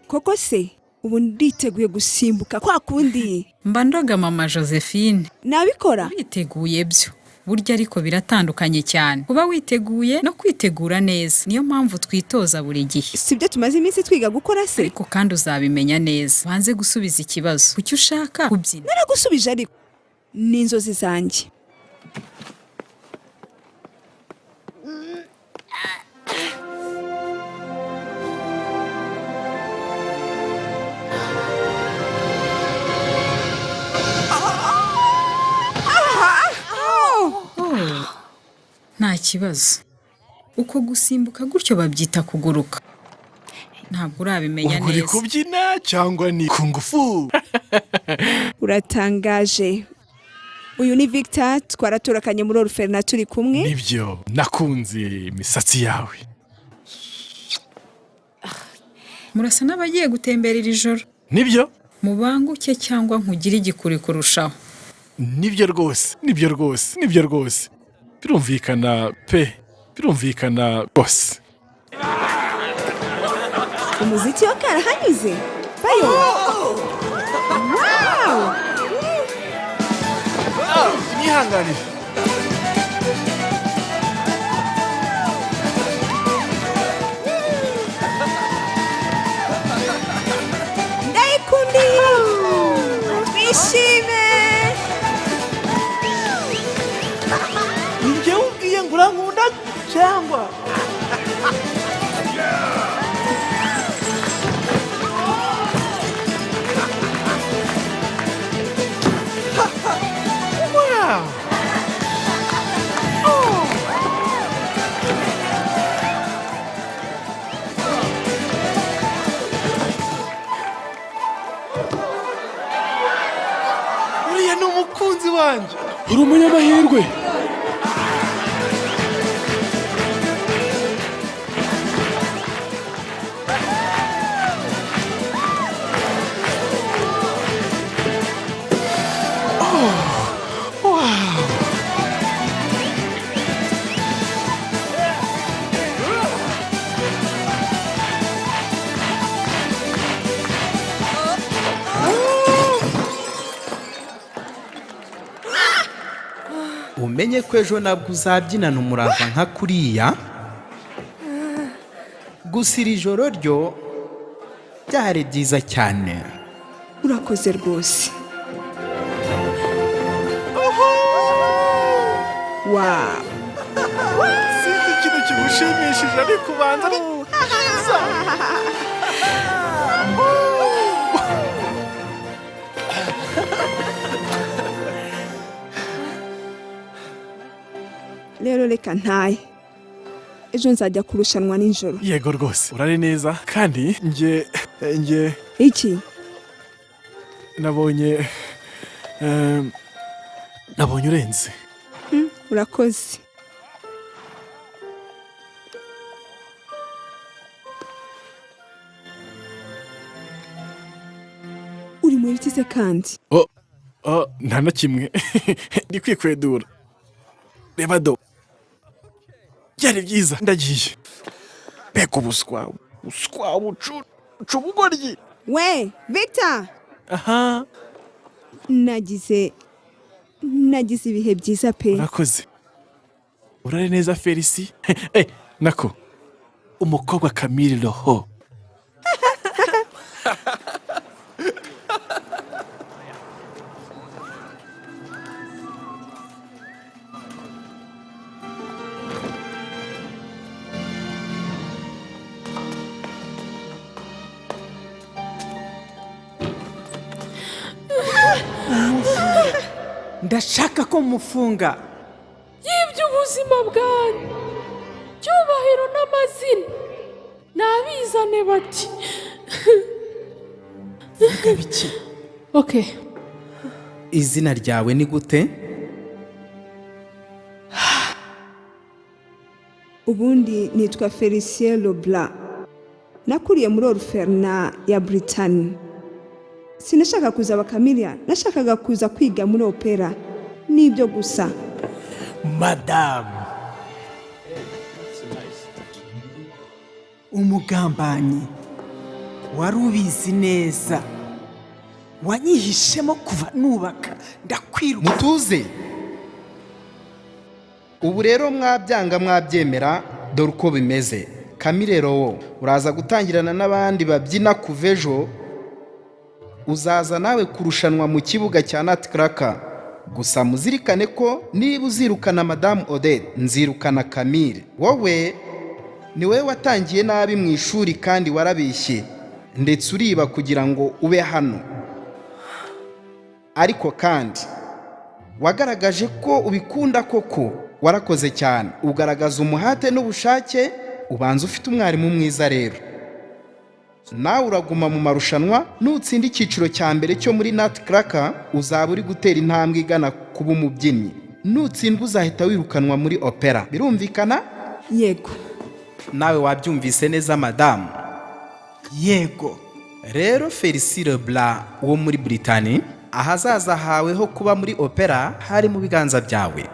Speaker 2: Koko se ubu nditeguye gusimbuka kwa kundi?
Speaker 6: Mba ndoga mama Josephine.
Speaker 2: Nabikora.
Speaker 6: Uriteguye byo. Burya ariko biratandukanye cyane. Kuba witeguye no kwitegura neza. Niyo mpamvu twitoza buri gihe.
Speaker 2: Sibyo tumaze iminsi twiga gukora se?
Speaker 6: Ariko kandi uzabimenya neza. Banze gusubiza ikibazo. Kuki ushaka kubyina?
Speaker 2: Naragusubije ariko. Ni inzozi zanjye.
Speaker 6: Oh, nta kibazo. Uko gusimbuka gutyo babyita kuguruka. Ntabwo urabimenya
Speaker 4: Ubwo uri
Speaker 6: neza.
Speaker 4: kubyina cyangwa ni kungufu?
Speaker 2: Uratangaje. Uyu ni Victor, twaraturakanye muri orphelinat turi kumwe.
Speaker 4: Nibyo, nakunze imisatsi yawe.
Speaker 6: Murasa n'abagiye gutembera iri joro.
Speaker 4: Nibyo?
Speaker 6: Mubanguke cyangwa nkugire igikuri kurushaho.
Speaker 4: Nibyo rwose, nibyo rwose, nibyo rwose. Birumvikana pe, birumvikana rwose.
Speaker 2: Umuziki wa karahanyuze. Bayo. Wow!
Speaker 4: Mwihanganire.
Speaker 2: Ndayikundiye. Twishime.
Speaker 1: Ni njyewe ubwiye ngo urankunda cyangwa?
Speaker 4: Wow! Uriya ni umukunzi wanjye.
Speaker 9: Uri umunyamahirwe.
Speaker 4: Oh, wow!
Speaker 12: Umenye ko ejo nabwo uzabyinana umurava nka kuriya. Gusa iri joro ryo byari byiza cyane.
Speaker 2: Urakoze rwose. Wow!
Speaker 4: Sinzi ikintu kigushimishije ariko ubanza ari byiza.
Speaker 2: Rero reka ntaye. Ejo nzajya kurushanwa nijoro.
Speaker 4: Yego rwose, urare neza kandi njye
Speaker 2: Iki?
Speaker 4: Nabonye urenze.
Speaker 2: Urakoze. Uri mu biti se kandi?
Speaker 4: Oh, nta na kimwe. Ndi kwikwedura. Reba do. Byari byiza, ndagiye. Mbega ubuswa, ubuswa, ubucucu, ubugoryi.
Speaker 2: We, Victor!
Speaker 4: Aha.
Speaker 2: Nagize ibihe byiza pe.
Speaker 4: Urakoze. Urare neza Felisi. Nako. Umukobwa Camille Roho.
Speaker 7: Ndashaka ko mufunga.
Speaker 8: Yibye ubuzima bwanjye, cyubahiro n'amazina nabizane bati.
Speaker 7: Vuga bike.
Speaker 8: Okay.
Speaker 12: Izina ryawe ni gute?
Speaker 2: Ubundi nitwa Felicien Leblanc. Nakuriye muri orphelinat ya Brittany. Sinashaka kuzaba Camilla, nashakaga kuza kwiga muri opera. Nibyo gusa.
Speaker 7: Madamu, umugambanyi, wari ubizi neza, wanyihishemo kuva nubaka ndakwiruka.
Speaker 12: Mutuze. Ubu rero mwabyanga mwabyemera, dore uko bimeze. Camille Rowo, uraza gutangirana n'abandi babyina kuva ejo. Uzaza nawe kurushanwa mu kibuga cya Nutcracker. Gusa muzirikane ko niba uzirukana Madamu Odette, nzirukana Camille. Wowe ni wowe watangiye nabi mu ishuri kandi warabeshye ndetse uriba kugira ngo ube hano. Ariko kandi wagaragaje ko ubikunda koko, warakoze cyane, ugaragaza umuhate n'ubushake, ubanza ufite umwarimu mwiza. Rero nawe uraguma mu marushanwa. Nutsinda icyiciro cya mbere cyo muri Nutcracker, uzaba uri gutera intambwe igana kuba umubyinnyi. Nutsindwa, uzahita wirukanwa muri opera. Birumvikana?
Speaker 2: Yego.
Speaker 12: Nawe wabyumvise neza, madamu?
Speaker 7: Yego.
Speaker 12: Rero Felicile Bla wo muri Britani, ahazaza hawe ho kuba muri opera hari mu biganza byawe.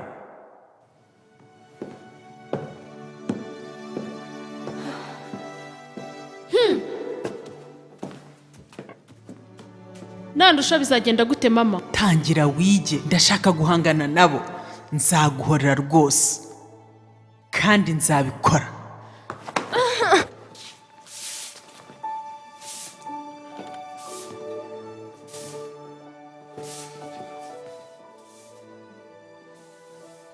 Speaker 8: Nandusha bizagenda gute, mama?
Speaker 7: Tangira wige. Ndashaka guhangana nabo. Nzaguhorera rwose kandi nzabikora.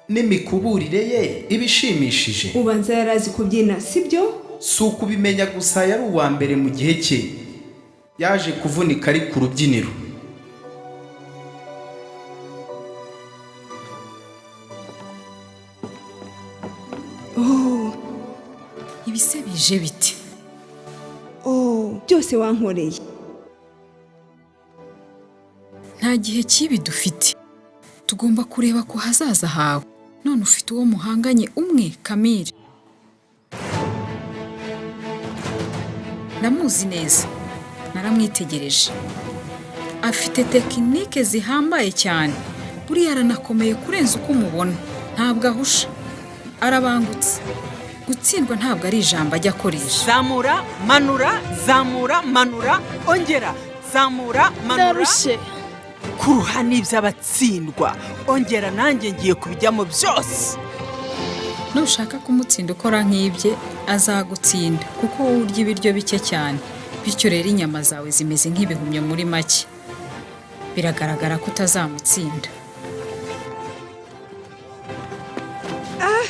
Speaker 12: N'imikuburire ye iba ishimishije.
Speaker 2: Ubanza yari azi kubyina, sibyo?
Speaker 12: Si ukubimenya gusa, yari uwa mbere mu gihe cye. Yaje kuvunika ari ku rubyiniro.
Speaker 2: Oh.
Speaker 6: Ibise bije bite?
Speaker 2: Oh, byose wankoreye.
Speaker 6: Nta gihe kibi dufite, tugomba kureba ku hazaza hawe. None ufite uwo muhanganye umwe, Kamire. Ndamuzi neza, naramwitegereje. Afite tekinike zihambaye cyane. Buriya aranakomeye kurenza uko umubona. Ntabwo ahusha, arabangutse. Gutsindwa ntabwo ari ijambo ajya akoresha.
Speaker 7: Zamura, manura, zamura, manura, ongera, zamura, manura.
Speaker 8: Ndarushye.
Speaker 7: Kuruha n'iby'abatsindwa. Ongera, nanjye ngiye kubijyamo byose.
Speaker 6: Nushaka kumutsinda ukora nk'ibye, azagutsinda, kuko wowe urya ibiryo bike cyane. Bityo rero inyama zawe zimeze nk'ibihumyo. Muri make, biragaragara ko utazamutsinda.
Speaker 2: Ah,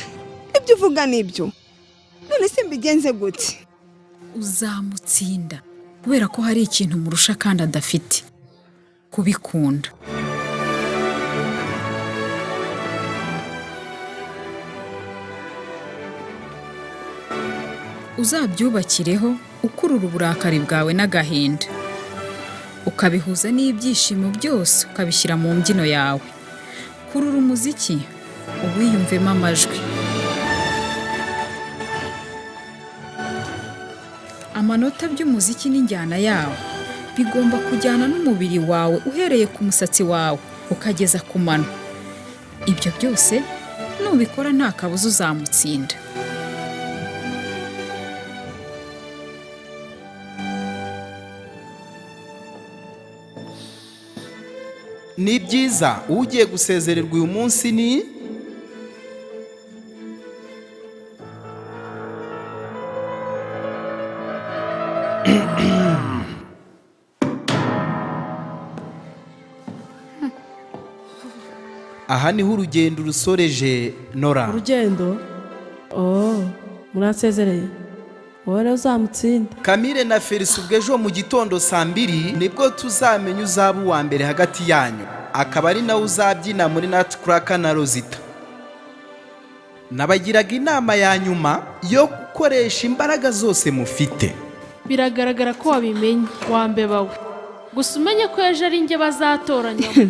Speaker 2: ibyo uvuga nibyo. None se mbigenze gute?
Speaker 6: Uzamutsinda kubera ko hari ikintu umurusha kandi adafite: kubikunda. Uzabyubakireho ukurura uburakari bwawe n'agahinda, ukabihuza n'ibyishimo byose, ukabishyira mu mbyino yawe. Kurura umuziki, uwiyumvemo amajwi, amanota by'umuziki n'injyana yawo bigomba kujyana n'umubiri wawe, uhereye ku musatsi wawe ukageza ku mano. Ibyo byose nubikora, nta kabuza uzamutsinda.
Speaker 12: Ni byiza, ugiye gusezererwa uyu munsi ni aha niho urugendo rusoreje, Nora.
Speaker 13: Urugendo? Oh, muransezereye. Wowe rero uzamutsinde.
Speaker 12: Kamire na Felisi, ubwo ejo mu gitondo saa 2 nibwo tuzamenya uzaba uwa mbere hagati yanyu, akaba ari nawe uzabyina muri Nutcracker na Rosita. Nabagiraga inama ya nyuma yo gukoresha imbaraga zose mufite.
Speaker 8: Biragaragara ko wabimenye, wambeba we. Gusa umenye ko ejo ari njye bazatoranyamo.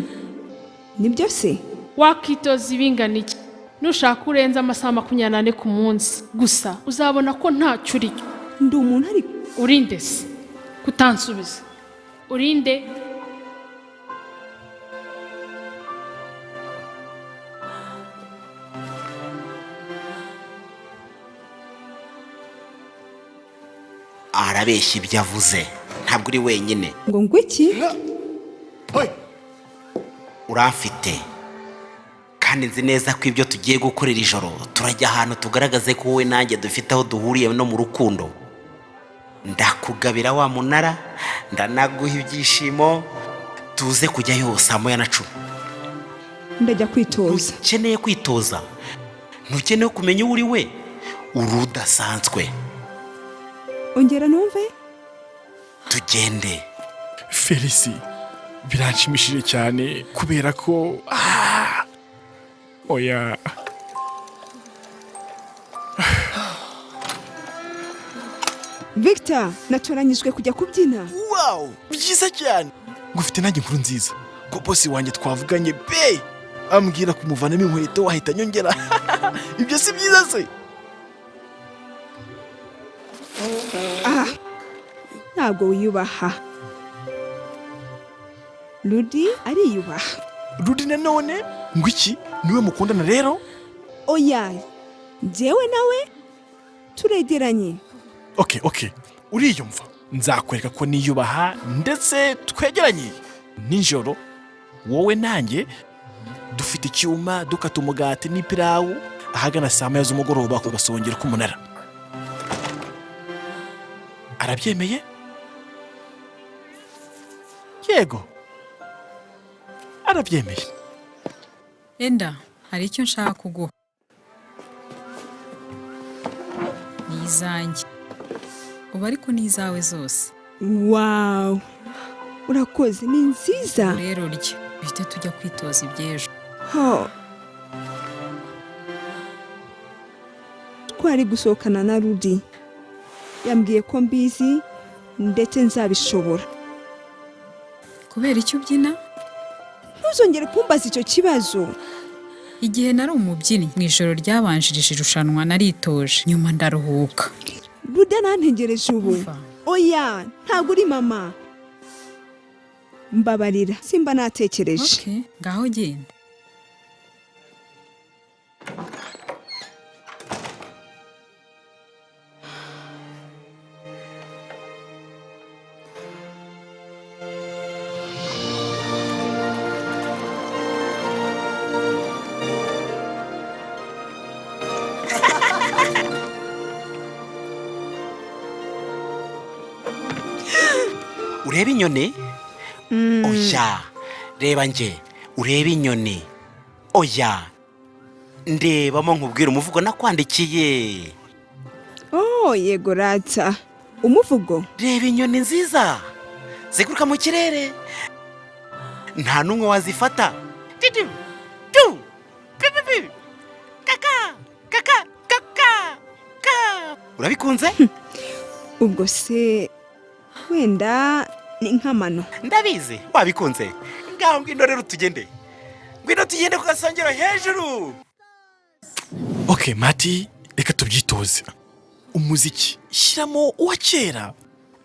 Speaker 2: Nibyo se?
Speaker 8: Wakitoza ibingana iki, nushaka urenze amasaha 24 ku munsi, gusa uzabona ko ntacyo uri cyo.
Speaker 2: Ndi umuntu ariko.
Speaker 8: Urinde se kutansubiza? Urinde?
Speaker 15: Arabeshya ibyo avuze, ntabwo uri wenyine.
Speaker 2: Ngo ngwiki?
Speaker 15: Uramfite. Kandi nzi neza ko ibyo tugiye gukorera ijoro, turajya ahantu tugaragaze ko wowe nanjye dufite aho duhuriye no mu rukundo. Ndakugabira wa munara, ndanaguha ibyishimo. Tuze kujyayo 11:50.
Speaker 2: Ndajya kwitoza.
Speaker 15: Ntukeneye kwitoza, ntukeneye kumenya uwo uri we, uri udasanzwe.
Speaker 2: Ongera numve.
Speaker 15: Tugende.
Speaker 4: Felisi, biranshimishije cyane kubera ko oya.
Speaker 2: Victor, natoranyijwe kujya kubyina.
Speaker 4: Wow, byiza cyane. Ngufite nanjye inkuru nziza ko bosi wanjye twavuganye pe, ambwira kumuvanamo inkweto wahita anyongera. Ibyo si byiza se?
Speaker 2: Ah, ntabwo wiyubaha. Rudi ariyubaha.
Speaker 4: Rudi nanone ngo iki? Niwe mukundana rero?
Speaker 2: Oya, njyewe nawe turegeranye.
Speaker 4: Okay, uriyumva, nzakwereka ko niyubaha ndetse twegeranye. Nijoro wowe nanjye dufite icyuma, dukata umugati n'ipirawu ahagana 1:00 z'umugoroba ku gasongero k'umunara. Arabyemeye? Yego, arabyemeye.
Speaker 6: Enda, hari icyo nshaka kuguha. Ni izanjye ubu, ariko ni izawe zose.
Speaker 2: Wow, urakoze, ni nziza.
Speaker 6: Rero rya, duhite tujya kwitoza iby'ejo.
Speaker 2: Ho. Twari gusohokana na Rudi, yambwiye ko mbizi ndetse nzabishobora.
Speaker 6: Kubera icyo ubyina?
Speaker 2: Ntuzongere kumbaza icyo kibazo.
Speaker 6: Igihe nari umubyinnyi mu ijoro ryabanjirije irushanwa, naritoje, nyuma ndaruhuka.
Speaker 2: Rudi arantegereje ubu. Oya, ntabwo uri mama. Mbabarira, simba natekereje.
Speaker 6: Okay, ngaho genda.
Speaker 15: Urebe inyoni? Oya, reba nge, urebe inyoni. Oya, ndebamo nkubwira umuvugo nakwandikiye.
Speaker 2: Oh, yego rata. Umuvugo?
Speaker 15: Reba inyoni nziza ziguruka mu kirere, nta n'umwe wazifata. Titu, tu, pi, pi, pi, kaka, kaka, kaka, ka. Urabikunze?
Speaker 2: Ubwo se wenda ni nk'amano.
Speaker 15: Ndabizi wabikunze. Ngaho ngwino rero tugende, ngwino tugende ku gasongero hejuru.
Speaker 4: Okay Mati, reka tubyitoze. Umuziki shyiramo uwa kera.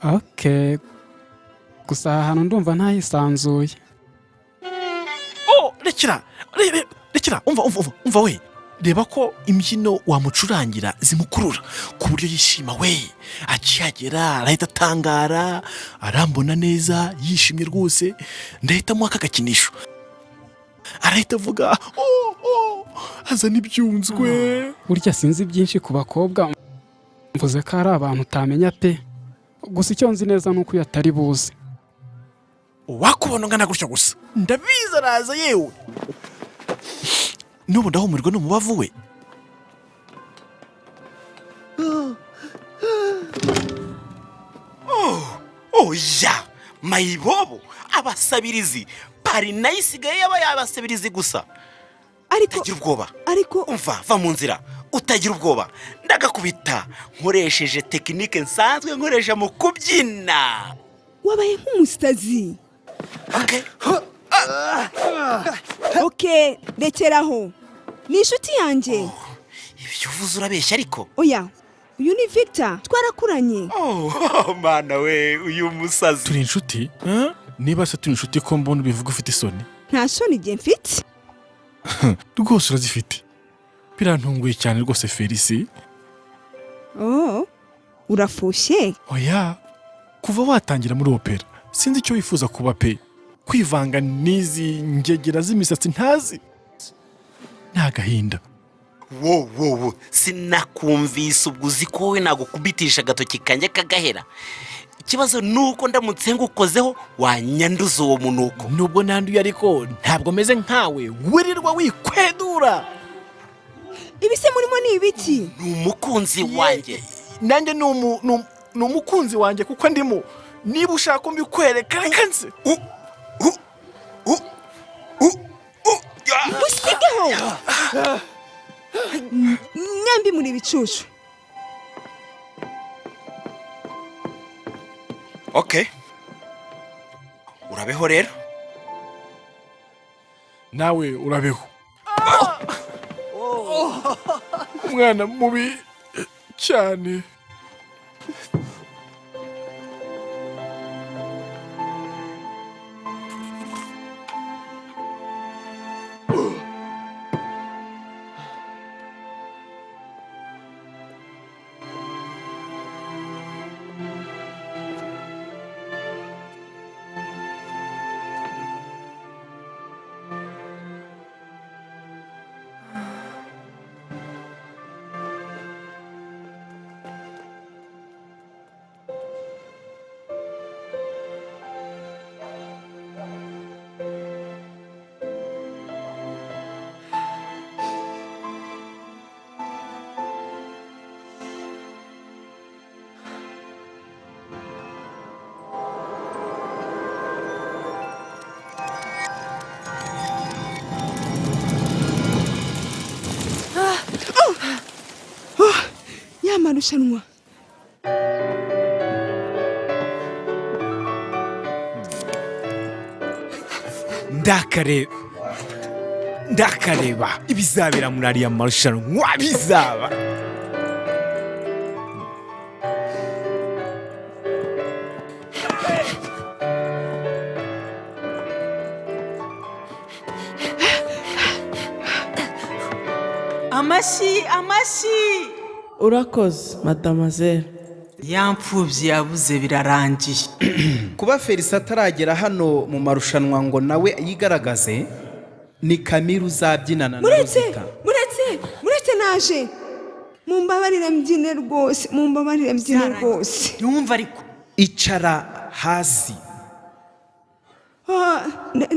Speaker 9: Okay, gusa aha hantu ndumva ntahisanzuye.
Speaker 4: Oh, rekera, rekera, umva umva umva we. Reba ko imbyino wamucurangira zimukurura ku buryo yishima we. Akihagera arahita atangara, arambona neza, yishimye rwose. Ndahitamo aka gakinisho, arahita avuga oh, oh, azana ibyunzwe.
Speaker 9: Burya sinzi byinshi ku bakobwa, mvuze ko ari abantu utamenya pe. Gusa icyo nzi neza ni uko uyu atari buze.
Speaker 4: Wakubona ungana gutyo gusa, ndabizi araza yewe. N'ubu ndahumirwa n'umubavu we.
Speaker 15: Oya, mayibobo, abasabirizi pari nayo isigaye yaba yabasabirizi gusa.
Speaker 2: Ariko
Speaker 15: utagira ubwoba.
Speaker 2: Ariko
Speaker 15: umva, va mu nzira, utagira ubwoba. Ndagakubita nkoresheje tekinike nsanzwe nkoresha mu kubyina.
Speaker 2: Wabaye nk'umusazi.
Speaker 15: Okay.
Speaker 2: Okay, rekeraho. Ni inshuti yanjye.
Speaker 15: Ibyo uvuze urabeshya ariko.
Speaker 2: Oya, uyu ni Victor, twarakuranye.
Speaker 15: Oh, mana we, uyu musazi.
Speaker 4: Turi inshuti? Niba se turi inshuti ko mbona ubivuga ufite isoni?
Speaker 2: Nta soni igihe mfite.
Speaker 4: Rwose urazifite. Birantunguye cyane rwose Felisi.
Speaker 2: Oh, urafushye?
Speaker 4: Oya, kuva watangira muri opera, sinzi icyo wifuza kuba pe. Kwivanga n'izi ngegera z'imisatsi ntazi. Ni agahinda.
Speaker 15: Wo wo wo, sinakumvise. Ubwo uzi ko wowe nagukubitisha agatoki kanjye kagahera. Ikibazo ni uko ndamutse ngukozeho wanyanduza uwo munuko.
Speaker 4: Nubwo nanduye ariko ntabwo meze nkawe wirirwa wikwedura.
Speaker 2: Ibi se murimo ni ibiki?
Speaker 15: Ni umukunzi wanjye.
Speaker 4: Nanjye ni umukunzi wanjye kuko ndimo. Niba ushaka mbikwereka, reka nze.
Speaker 2: Musigeho mwembi, muri ibicucu.
Speaker 15: Okay, urabeho rero.
Speaker 4: Nawe urabeho, umwana mubi cyane.
Speaker 2: Oh, ya marushanwa.
Speaker 10: Ndakareba ibizabera muri ariya marushanwa bizaba.
Speaker 7: Amashyi, amashyi!
Speaker 13: Urakoze, madamazelle.
Speaker 7: Ya mfubyi yabuze, birarangiye.
Speaker 12: Kuba Felisi ataragera hano mu marushanwa ngo nawe yigaragaze, ni Kamira uzabyinana na
Speaker 2: Muretse!
Speaker 12: Rosita.
Speaker 2: Muretse, muretse, naje. Mumbabarire mbyine rwose, mumbabarire mbyine rwose.
Speaker 7: Ntiwumva ariko.
Speaker 12: Icara hasi.
Speaker 2: Ah,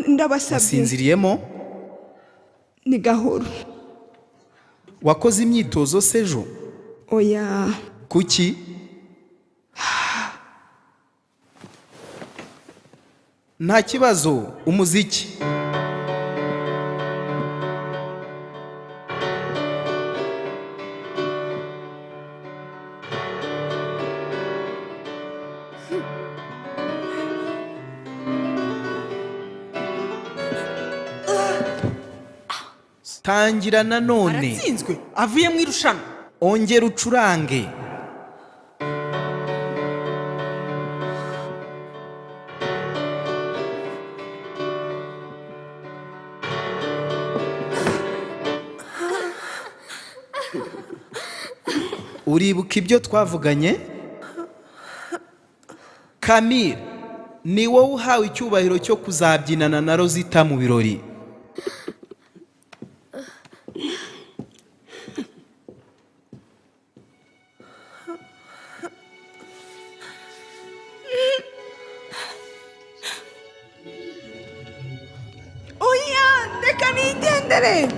Speaker 2: ndabasabye.
Speaker 12: Wasinziriyemo?
Speaker 2: Ni gahoro.
Speaker 12: Wakoze imyitozo se ejo?
Speaker 2: Oya.
Speaker 12: Kuki? Nta kibazo. Umuziki. Tangira nanone.
Speaker 7: Aratsinzwe, avuye mu irushanwa.
Speaker 12: Ongera ucurange. Uribuka ibyo twavuganye? Camille, ni wowe uhawe icyubahiro cyo kuzabyinana na Rosita mu birori.
Speaker 2: Oya, reka nigendere,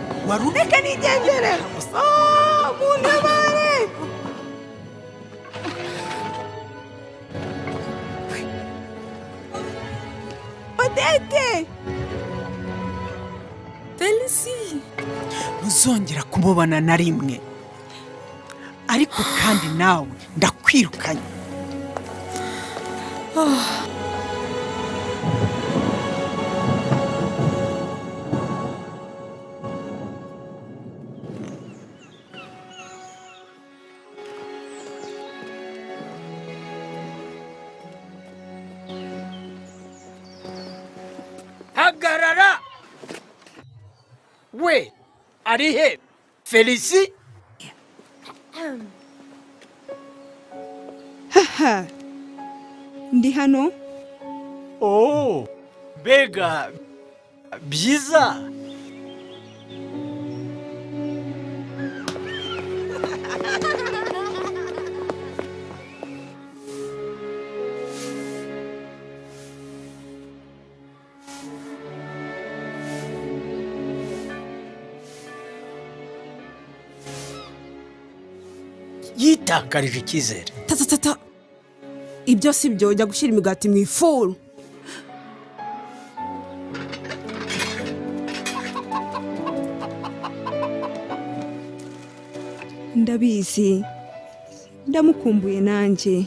Speaker 2: reka nigendere. Oh, muntabare! Odete!
Speaker 5: Felisi!
Speaker 7: Ntuzongera kumubona na rimwe. Ariko kandi nawe ndakwirukanye.
Speaker 5: Oh.
Speaker 3: Hagarara! We ari he Felisi?
Speaker 2: Haha, ndi hano.
Speaker 3: Oh, mbega byiza! Yitakarije icyizere.
Speaker 5: Tata, ibyo si byo. Jya gushyira imigati mu ifuru.
Speaker 2: Ndabizi, ndamukumbuye nanjye.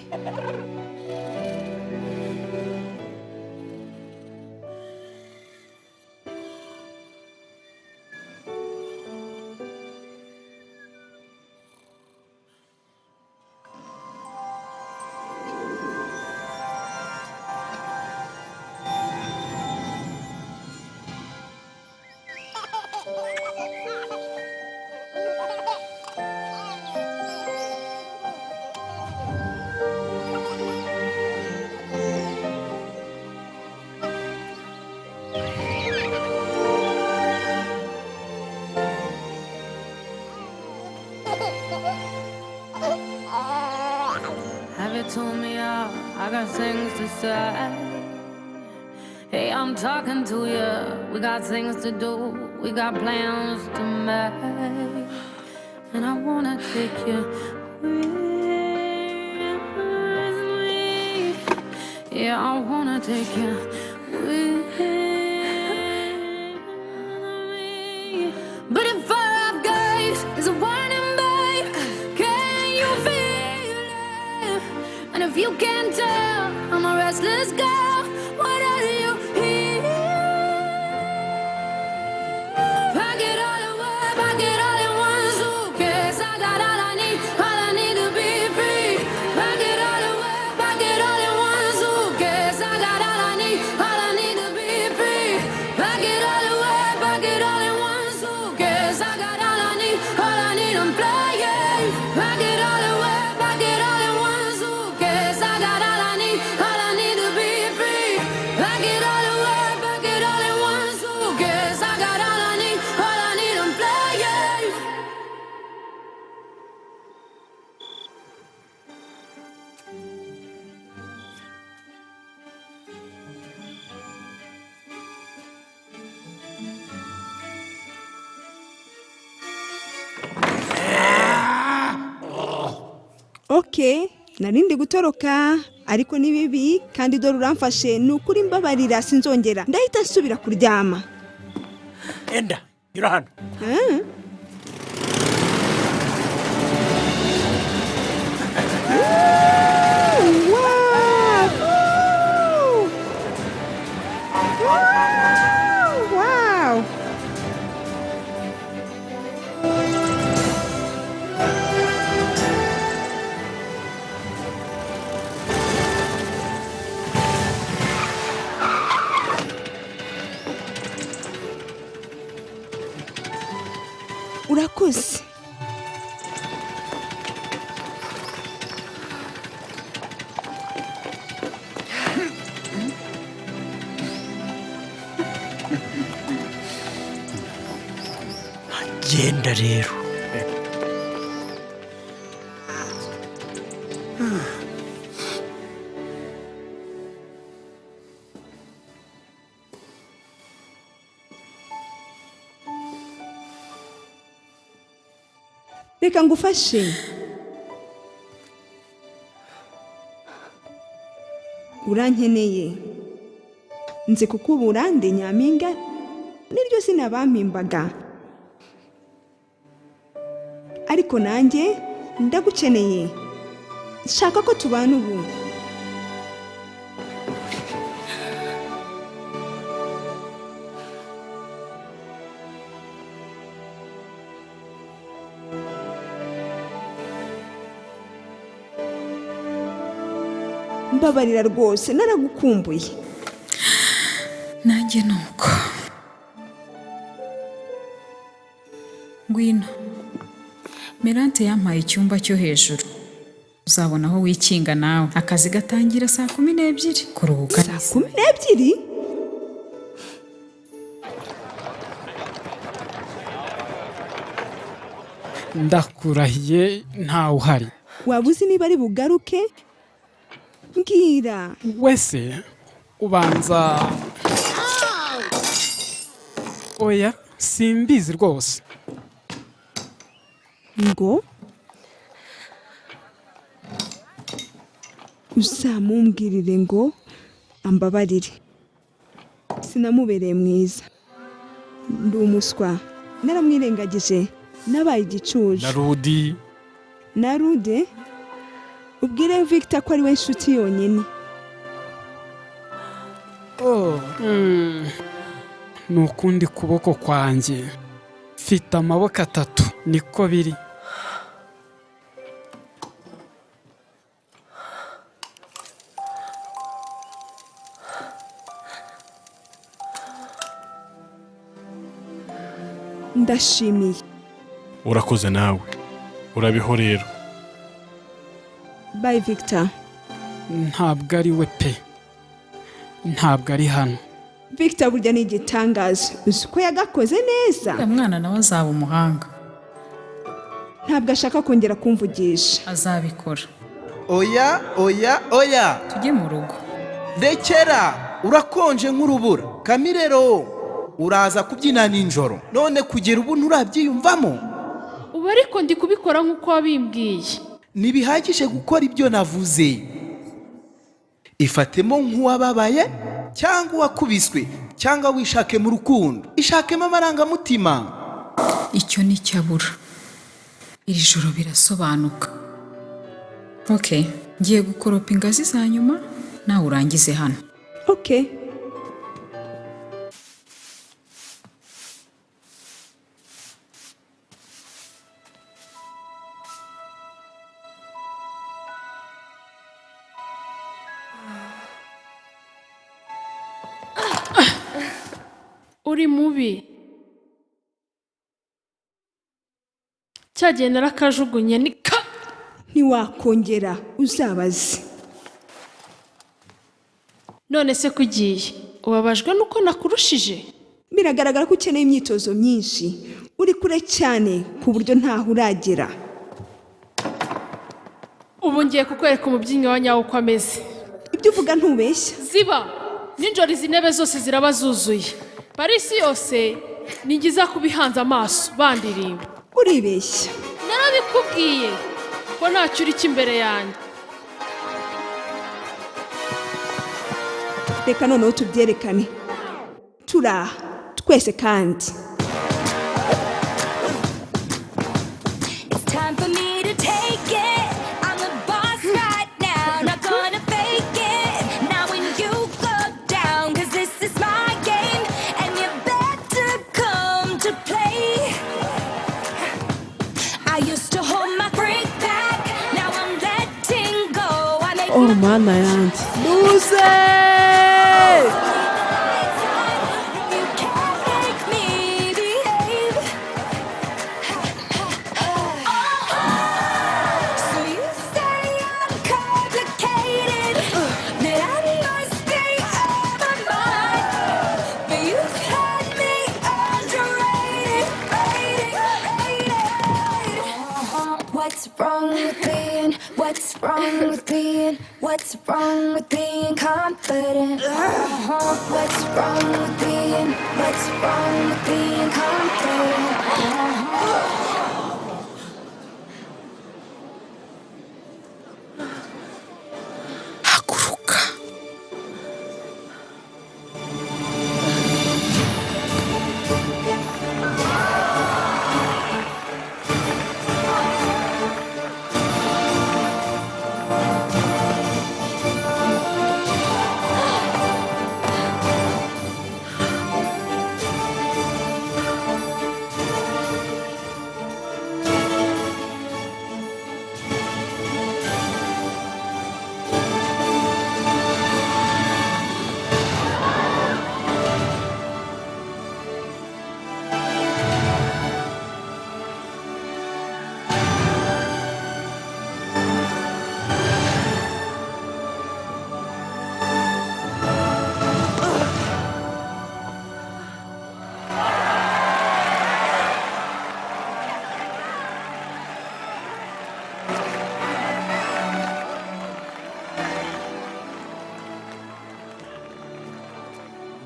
Speaker 11: Have you told me all? I got things to say. Hey, I'm talking to you. We got things to do. We got plans to make. And I wanna take you with me. Yeah, I wanna take you with me. But if all I've got is a warning, babe, can you feel it? And if you can't tell, I'm a restless girl. What are you here? Pack it all away, pack it all in one suitcase. I got all I need to be free. Pack it all away, pack it all in one suitcase. I got all I need to be free. Pack it all away, pack it all in one suitcase. I got all I need, I'm flying. Pack it all away, pack it all in one suitcase. I got all I need to be free. Pack it all away, pack it all in one suitcase. I got all I need, I'm flying.
Speaker 2: Ok, narindi gutoroka ariko ni bibi kandi dore uramfashe. Ni ukuri mbabarira, sinzongera, ndahita nsubira kuryama.
Speaker 3: Enda nyura hano.
Speaker 2: Ah. Wow! Wow! Wow! Urakoze.
Speaker 3: Genda rero.
Speaker 2: Reka ngufashe. Urankeneye, nzi kukubura. Ndi nyampinga, niryo zina bampimbaga, ariko nanjye ndagukeneye. Nshaka ko tubana ubu. Mbabarira rwose, naragukumbuye.
Speaker 6: Nanjye ni uko. Ngwino. Merante yampaye icyumba cyo hejuru, uzabona aho wikinga nawe. Akazi gatangira saa 12, kuruhuka.
Speaker 2: Saa 12?
Speaker 9: Ndakurahiye ntawe uhari.
Speaker 2: Waba uzi niba ari bugaruke? Mbwira.
Speaker 9: Wese ubanza. Oya, simbizi rwose.
Speaker 2: Ngo? Uzamumbwirire ngo ambabarire, sinamubereye mwiza, ndi umuswa, naramwirengagije, nabaye igicucu.
Speaker 9: Na Rudi.
Speaker 2: Na Rude. Ubwire Victor ko ari we nshuti yonyine.
Speaker 9: Ni ukundi kuboko kwanjye, mfite amaboko atatu, niko biri.
Speaker 2: Ndashimiye.
Speaker 4: Urakoze nawe, urabiho rero.
Speaker 2: Bye, Victor.
Speaker 9: Ntabwo ari we pe, ntabwo ari hano.
Speaker 2: Victor burya ni igitangaza, uzi ko yagakoze neza.
Speaker 6: Uriya mwana nawe azaba umuhanga.
Speaker 2: Ntabwo ashaka kongera kumvugisha.
Speaker 6: Azabikora.
Speaker 12: Oya, oya, oya!
Speaker 6: Tujye mu rugo.
Speaker 12: Rekera, urakonje nk'urubura. Kamirero, uraza kubyina nijoro, none kugera ubu nturabyiyumvamo.
Speaker 8: Ubu ariko ndi kubikora nk'uko wabimbwiye.
Speaker 12: Ntibihagije gukora ibyo navuze. Ifatemo nk'uwababaye cyangwa uwakubiswe, cyangwa wishake mu rukundo, ishakemo amarangamutima.
Speaker 6: Icyo ni cyo abura. Iri joro birasobanuka. Ok, ngiye gukoropa ingazi za nyuma, nawe urangize hano.
Speaker 2: Ok.
Speaker 8: Uri mubi. Cyagihe narakajugunye ni ka.
Speaker 2: Ntiwakongera, uzabaze.
Speaker 8: None se kugiye ubabajwe nuko nakurushije?
Speaker 2: Biragaragara ko ukeneye imyitozo myinshi, uri kure cyane ku buryo ntaho uragera.
Speaker 8: Ubu ngiye kukwereka umubyinnyi wa nyawo uko ameze.
Speaker 2: Ibyo uvuga ntubeshya.
Speaker 8: Ziba! Nijoro izi ntebe zose ziraba zuzuye, Parisi yose ningiza kuba ihanze amaso bandirimba.
Speaker 2: Uribeshya.
Speaker 8: Narabikubwiye ko ntacyo uri cy'imbere yanjye.
Speaker 2: Reka noneho tubyerekane, turaha twese kandi.
Speaker 11: It's time for me to take it. I'm the boss right now, not gonna fake it. Now when you go down, 'cause this is my game, and you better come to play. I used to hold my freak back, now I'm letting go. I make
Speaker 13: Oh mana yanjye!
Speaker 2: Muze!
Speaker 11: make me behave. So you say I'm complicated, that I must be out of my mind, but you've had me underrated, rated, rated. What's wrong with being? What's wrong with being? What's wrong with being confident? Uh-huh. What's wrong with being? What's wrong with being confident? Uh-huh.
Speaker 6: Haguruka.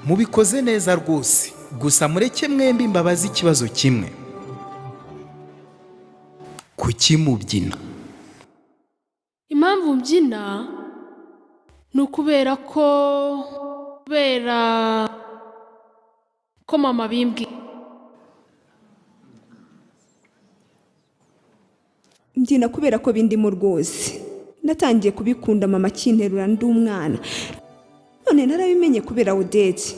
Speaker 12: Mubikoze neza rwose, gusa mureke mwembi mbabaze ikibazo kimwe: kuki mubyina?
Speaker 8: Impamvu mbyina Ni ukubera ko kubera ko mama bimbwiye.
Speaker 2: Mbyina kubera ko bindimo rwose. Natangiye kubikunda mama akinterura ndi umwana, none narabimenye kubera Odette.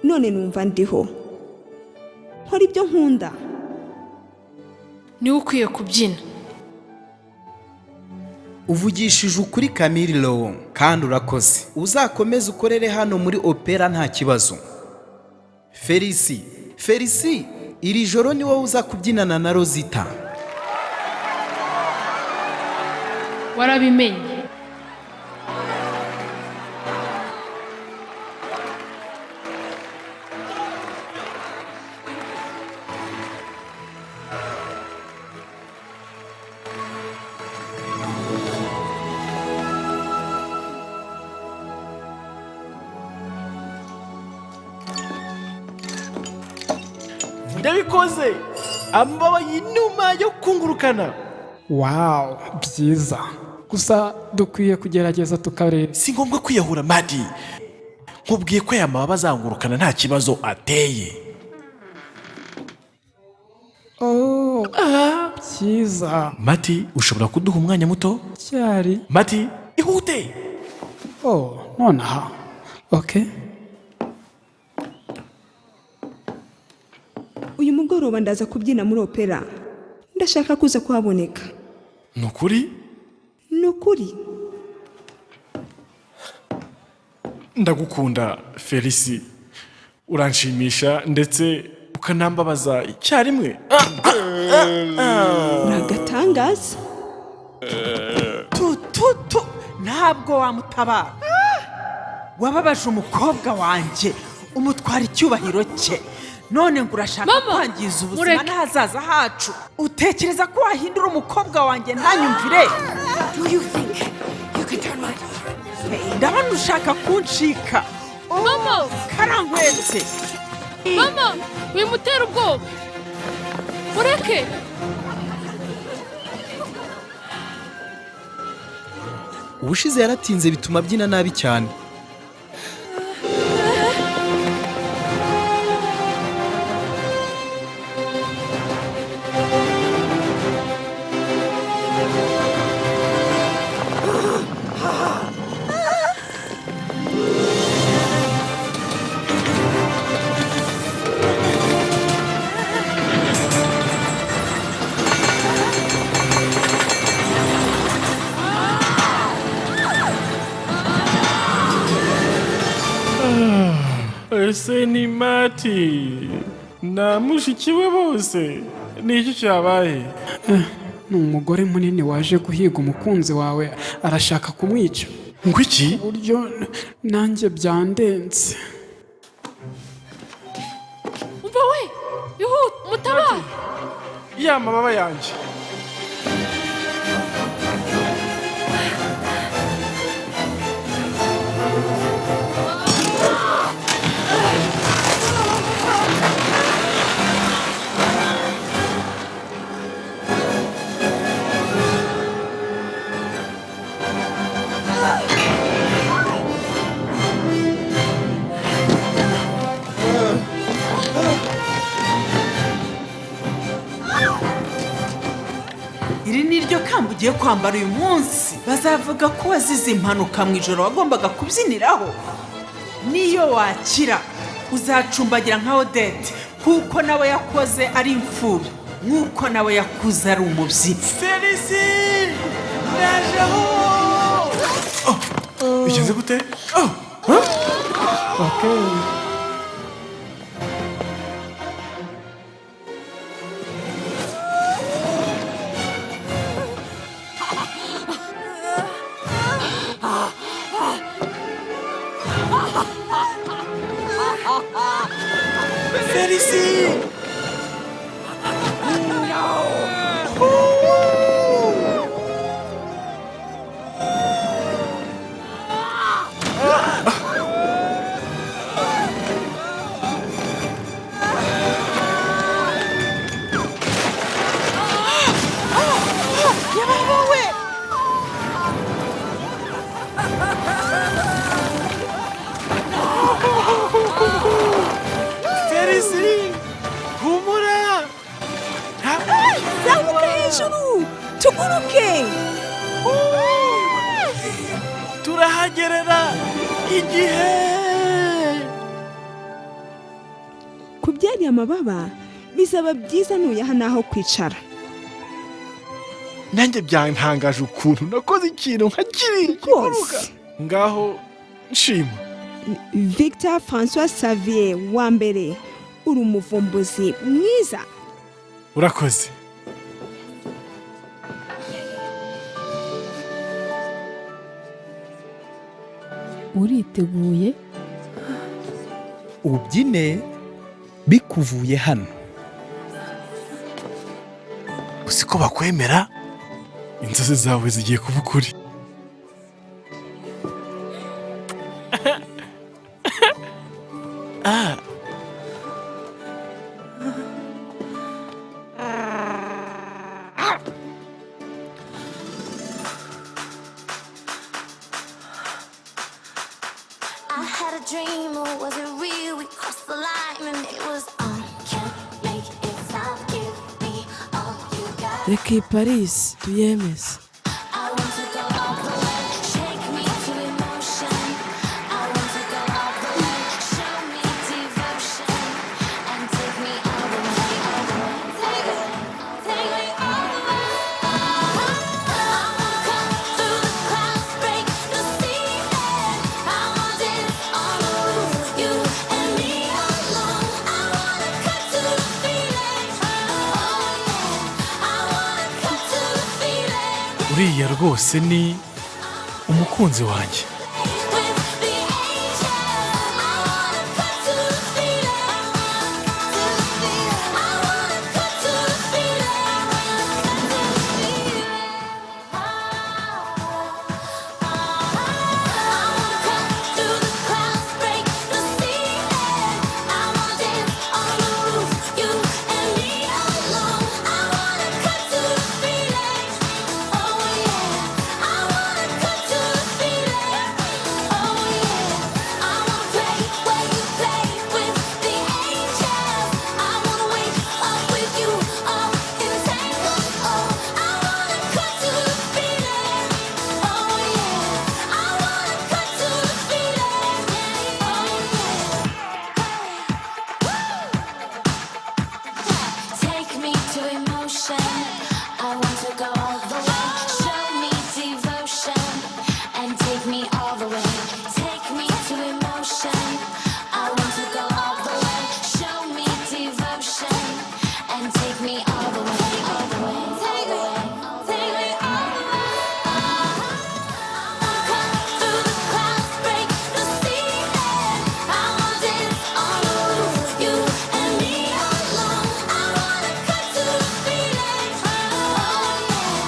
Speaker 2: None numva ndiho nkora ibyo nkunda.
Speaker 8: Niwe ukwiye kubyina.
Speaker 12: Uvugishije ukuri Camille Lowo, kandi urakoze. Uzakomeze ukorere hano muri opera nta kibazo. Felisi, Felisi, iri joro ni wowe uza kubyinana na Rosita.
Speaker 8: Warabimenye.
Speaker 4: Ndabikoze, amababa y'inuma yo kungurukana.
Speaker 9: Wow, byiza. Gusa dukwiye kugerageza tukareba.
Speaker 4: Si ngombwa kwiyahura Madi, nkubwiye ko aya mababa azangurukana nta kibazo ateye.
Speaker 9: Oh, byiza.
Speaker 4: Mati, ushobora kuduha umwanya muto?
Speaker 9: Cyari.
Speaker 4: Mati, ihute.
Speaker 9: Oh, nonaha. Okay.
Speaker 2: Uyu mugoroba ndaza kubyina muri opera, ndashaka kuza kuhaboneka.
Speaker 4: Ni ukuri?
Speaker 2: Ni ukuri.
Speaker 4: Ndagukunda Felisi, uranshimisha ndetse ukanambabaza icyarimwe.
Speaker 2: Uragatangaza.
Speaker 7: Tu tu tu, ntabwo wamutabara. Wababaje umukobwa wanjye, umutwara icyubahiro cye, none ngo urashaka kwangiza ubuzima
Speaker 8: mureke.
Speaker 7: n'ahazaza hacu. Utekereza ko wahindura umukobwa wanjye ntanyumvire? Ndabona ushaka kuncika.
Speaker 8: Mama!
Speaker 7: Karangwetse.
Speaker 8: Mama, wimutera ubwoba, mureke.
Speaker 12: Ubushize yaratinze bituma abyina nabi cyane.
Speaker 4: Ese ni Mati na mushiki we bose, ni iki cyabaye?
Speaker 9: Ni umugore munini waje guhiga umukunzi wawe, arashaka kumwica.
Speaker 4: Ngo iki?
Speaker 9: Uburyo nanjye byandenze.
Speaker 8: Umva we, ihute mutabare.
Speaker 4: Ya mababa yanjye.
Speaker 7: Iri ni ryo kamba ugiye kwambara uyu munsi. Bazavuga ko wazize impanuka mu ijoro wagombaga kubyiniraho. Niyo wakira uzacumbagira nka Odette, kuko nawe yakoze ari imfubyi nk'uko nawe yakuze ari umubyinnyi.
Speaker 4: Felisi, ndajeho. Bigenze gute? Oh, huh?
Speaker 9: Okay.
Speaker 4: Felisi!
Speaker 2: Hejuru tuguruke.
Speaker 4: Turahagerera igihe.
Speaker 2: Kubyariye amababa bizaba byiza nuyaha n'aho kwicara.
Speaker 4: Nanjye byantangaje ukuntu nakoze ikintu nka kiriya kiguruka. Ngaho nshima.
Speaker 2: Victor Francois Xavier wa mbere, uri umuvumbuzi mwiza.
Speaker 4: Urakoze.
Speaker 14: Uriteguye?
Speaker 12: Ubyine bikuvuye hano.
Speaker 4: Uzi ko bakwemera, inzozi zawe zigiye kuba ukuri. Ah.
Speaker 11: I had a dream, or was it real? We crossed the line and it was on. Can't make it stop. Give me all you got.
Speaker 13: Reka iyi Paris tuyemeze.
Speaker 11: I want to go all the way. Shake me to emotion. I want to go all the way. Show me devotion and take me all the way, all the way. Take me, take me all the way. I wanna cut through the clouds, break the ceiling. I wanna dance on the roof, you and me alone. I wanna cut to the feeling. Oh yeah, I wanna cut to the feeling.
Speaker 4: Uriya rwose ni umukunzi wanjye.
Speaker 11: With the angels, I wanna cut to the feeling. I wanna cut to the feeling. Cut to the feeling. I wanna cut through the clouds, break the ceiling. I wanna dance on the roof, you and me alone. I wanna cut to the feeling. Oh yeah, I wanna cut to the feeling. Oh yeah, I wanna play where you play with the angels. I wanna wake up with you all entangled. Oh, I wanna cut to the feeling. Oh yeah, I wanna cut to the feeling. Oh yeah. Take me to emotion. I want to go all the way. Show me devotion and take me all the way. Take me to emotion. I want to go all the way. Show me devotion and take me all the way, all the way, take me, take me all the way. Cut through the clouds, break the ceiling. I wanna dance on the roof, you and me alone. I wanna cut to the feeling. Oh yeah,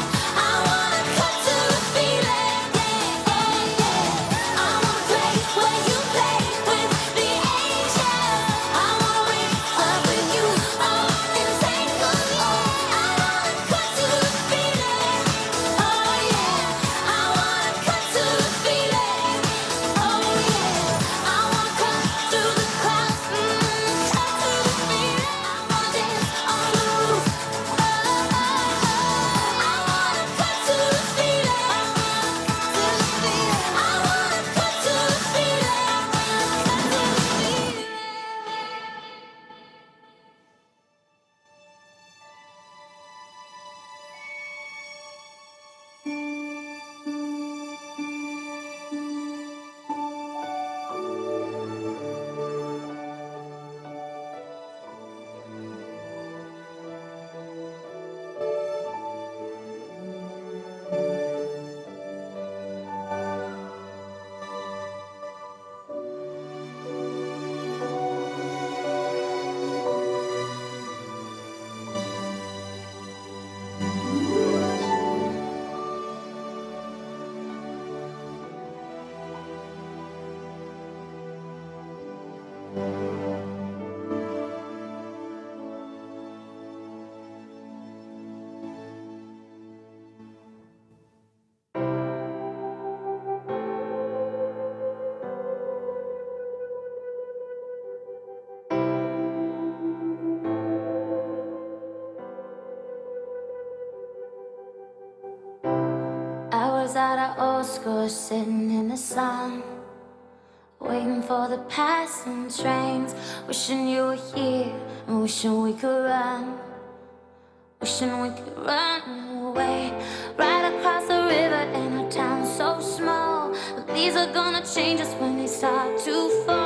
Speaker 11: Outside our old school, sitting in the sun, waiting for the passing trains, wishing you were here and wishing we could run, wishing we could run away. Right across the river in a town so small. The leaves are gonna change us when they start to fall.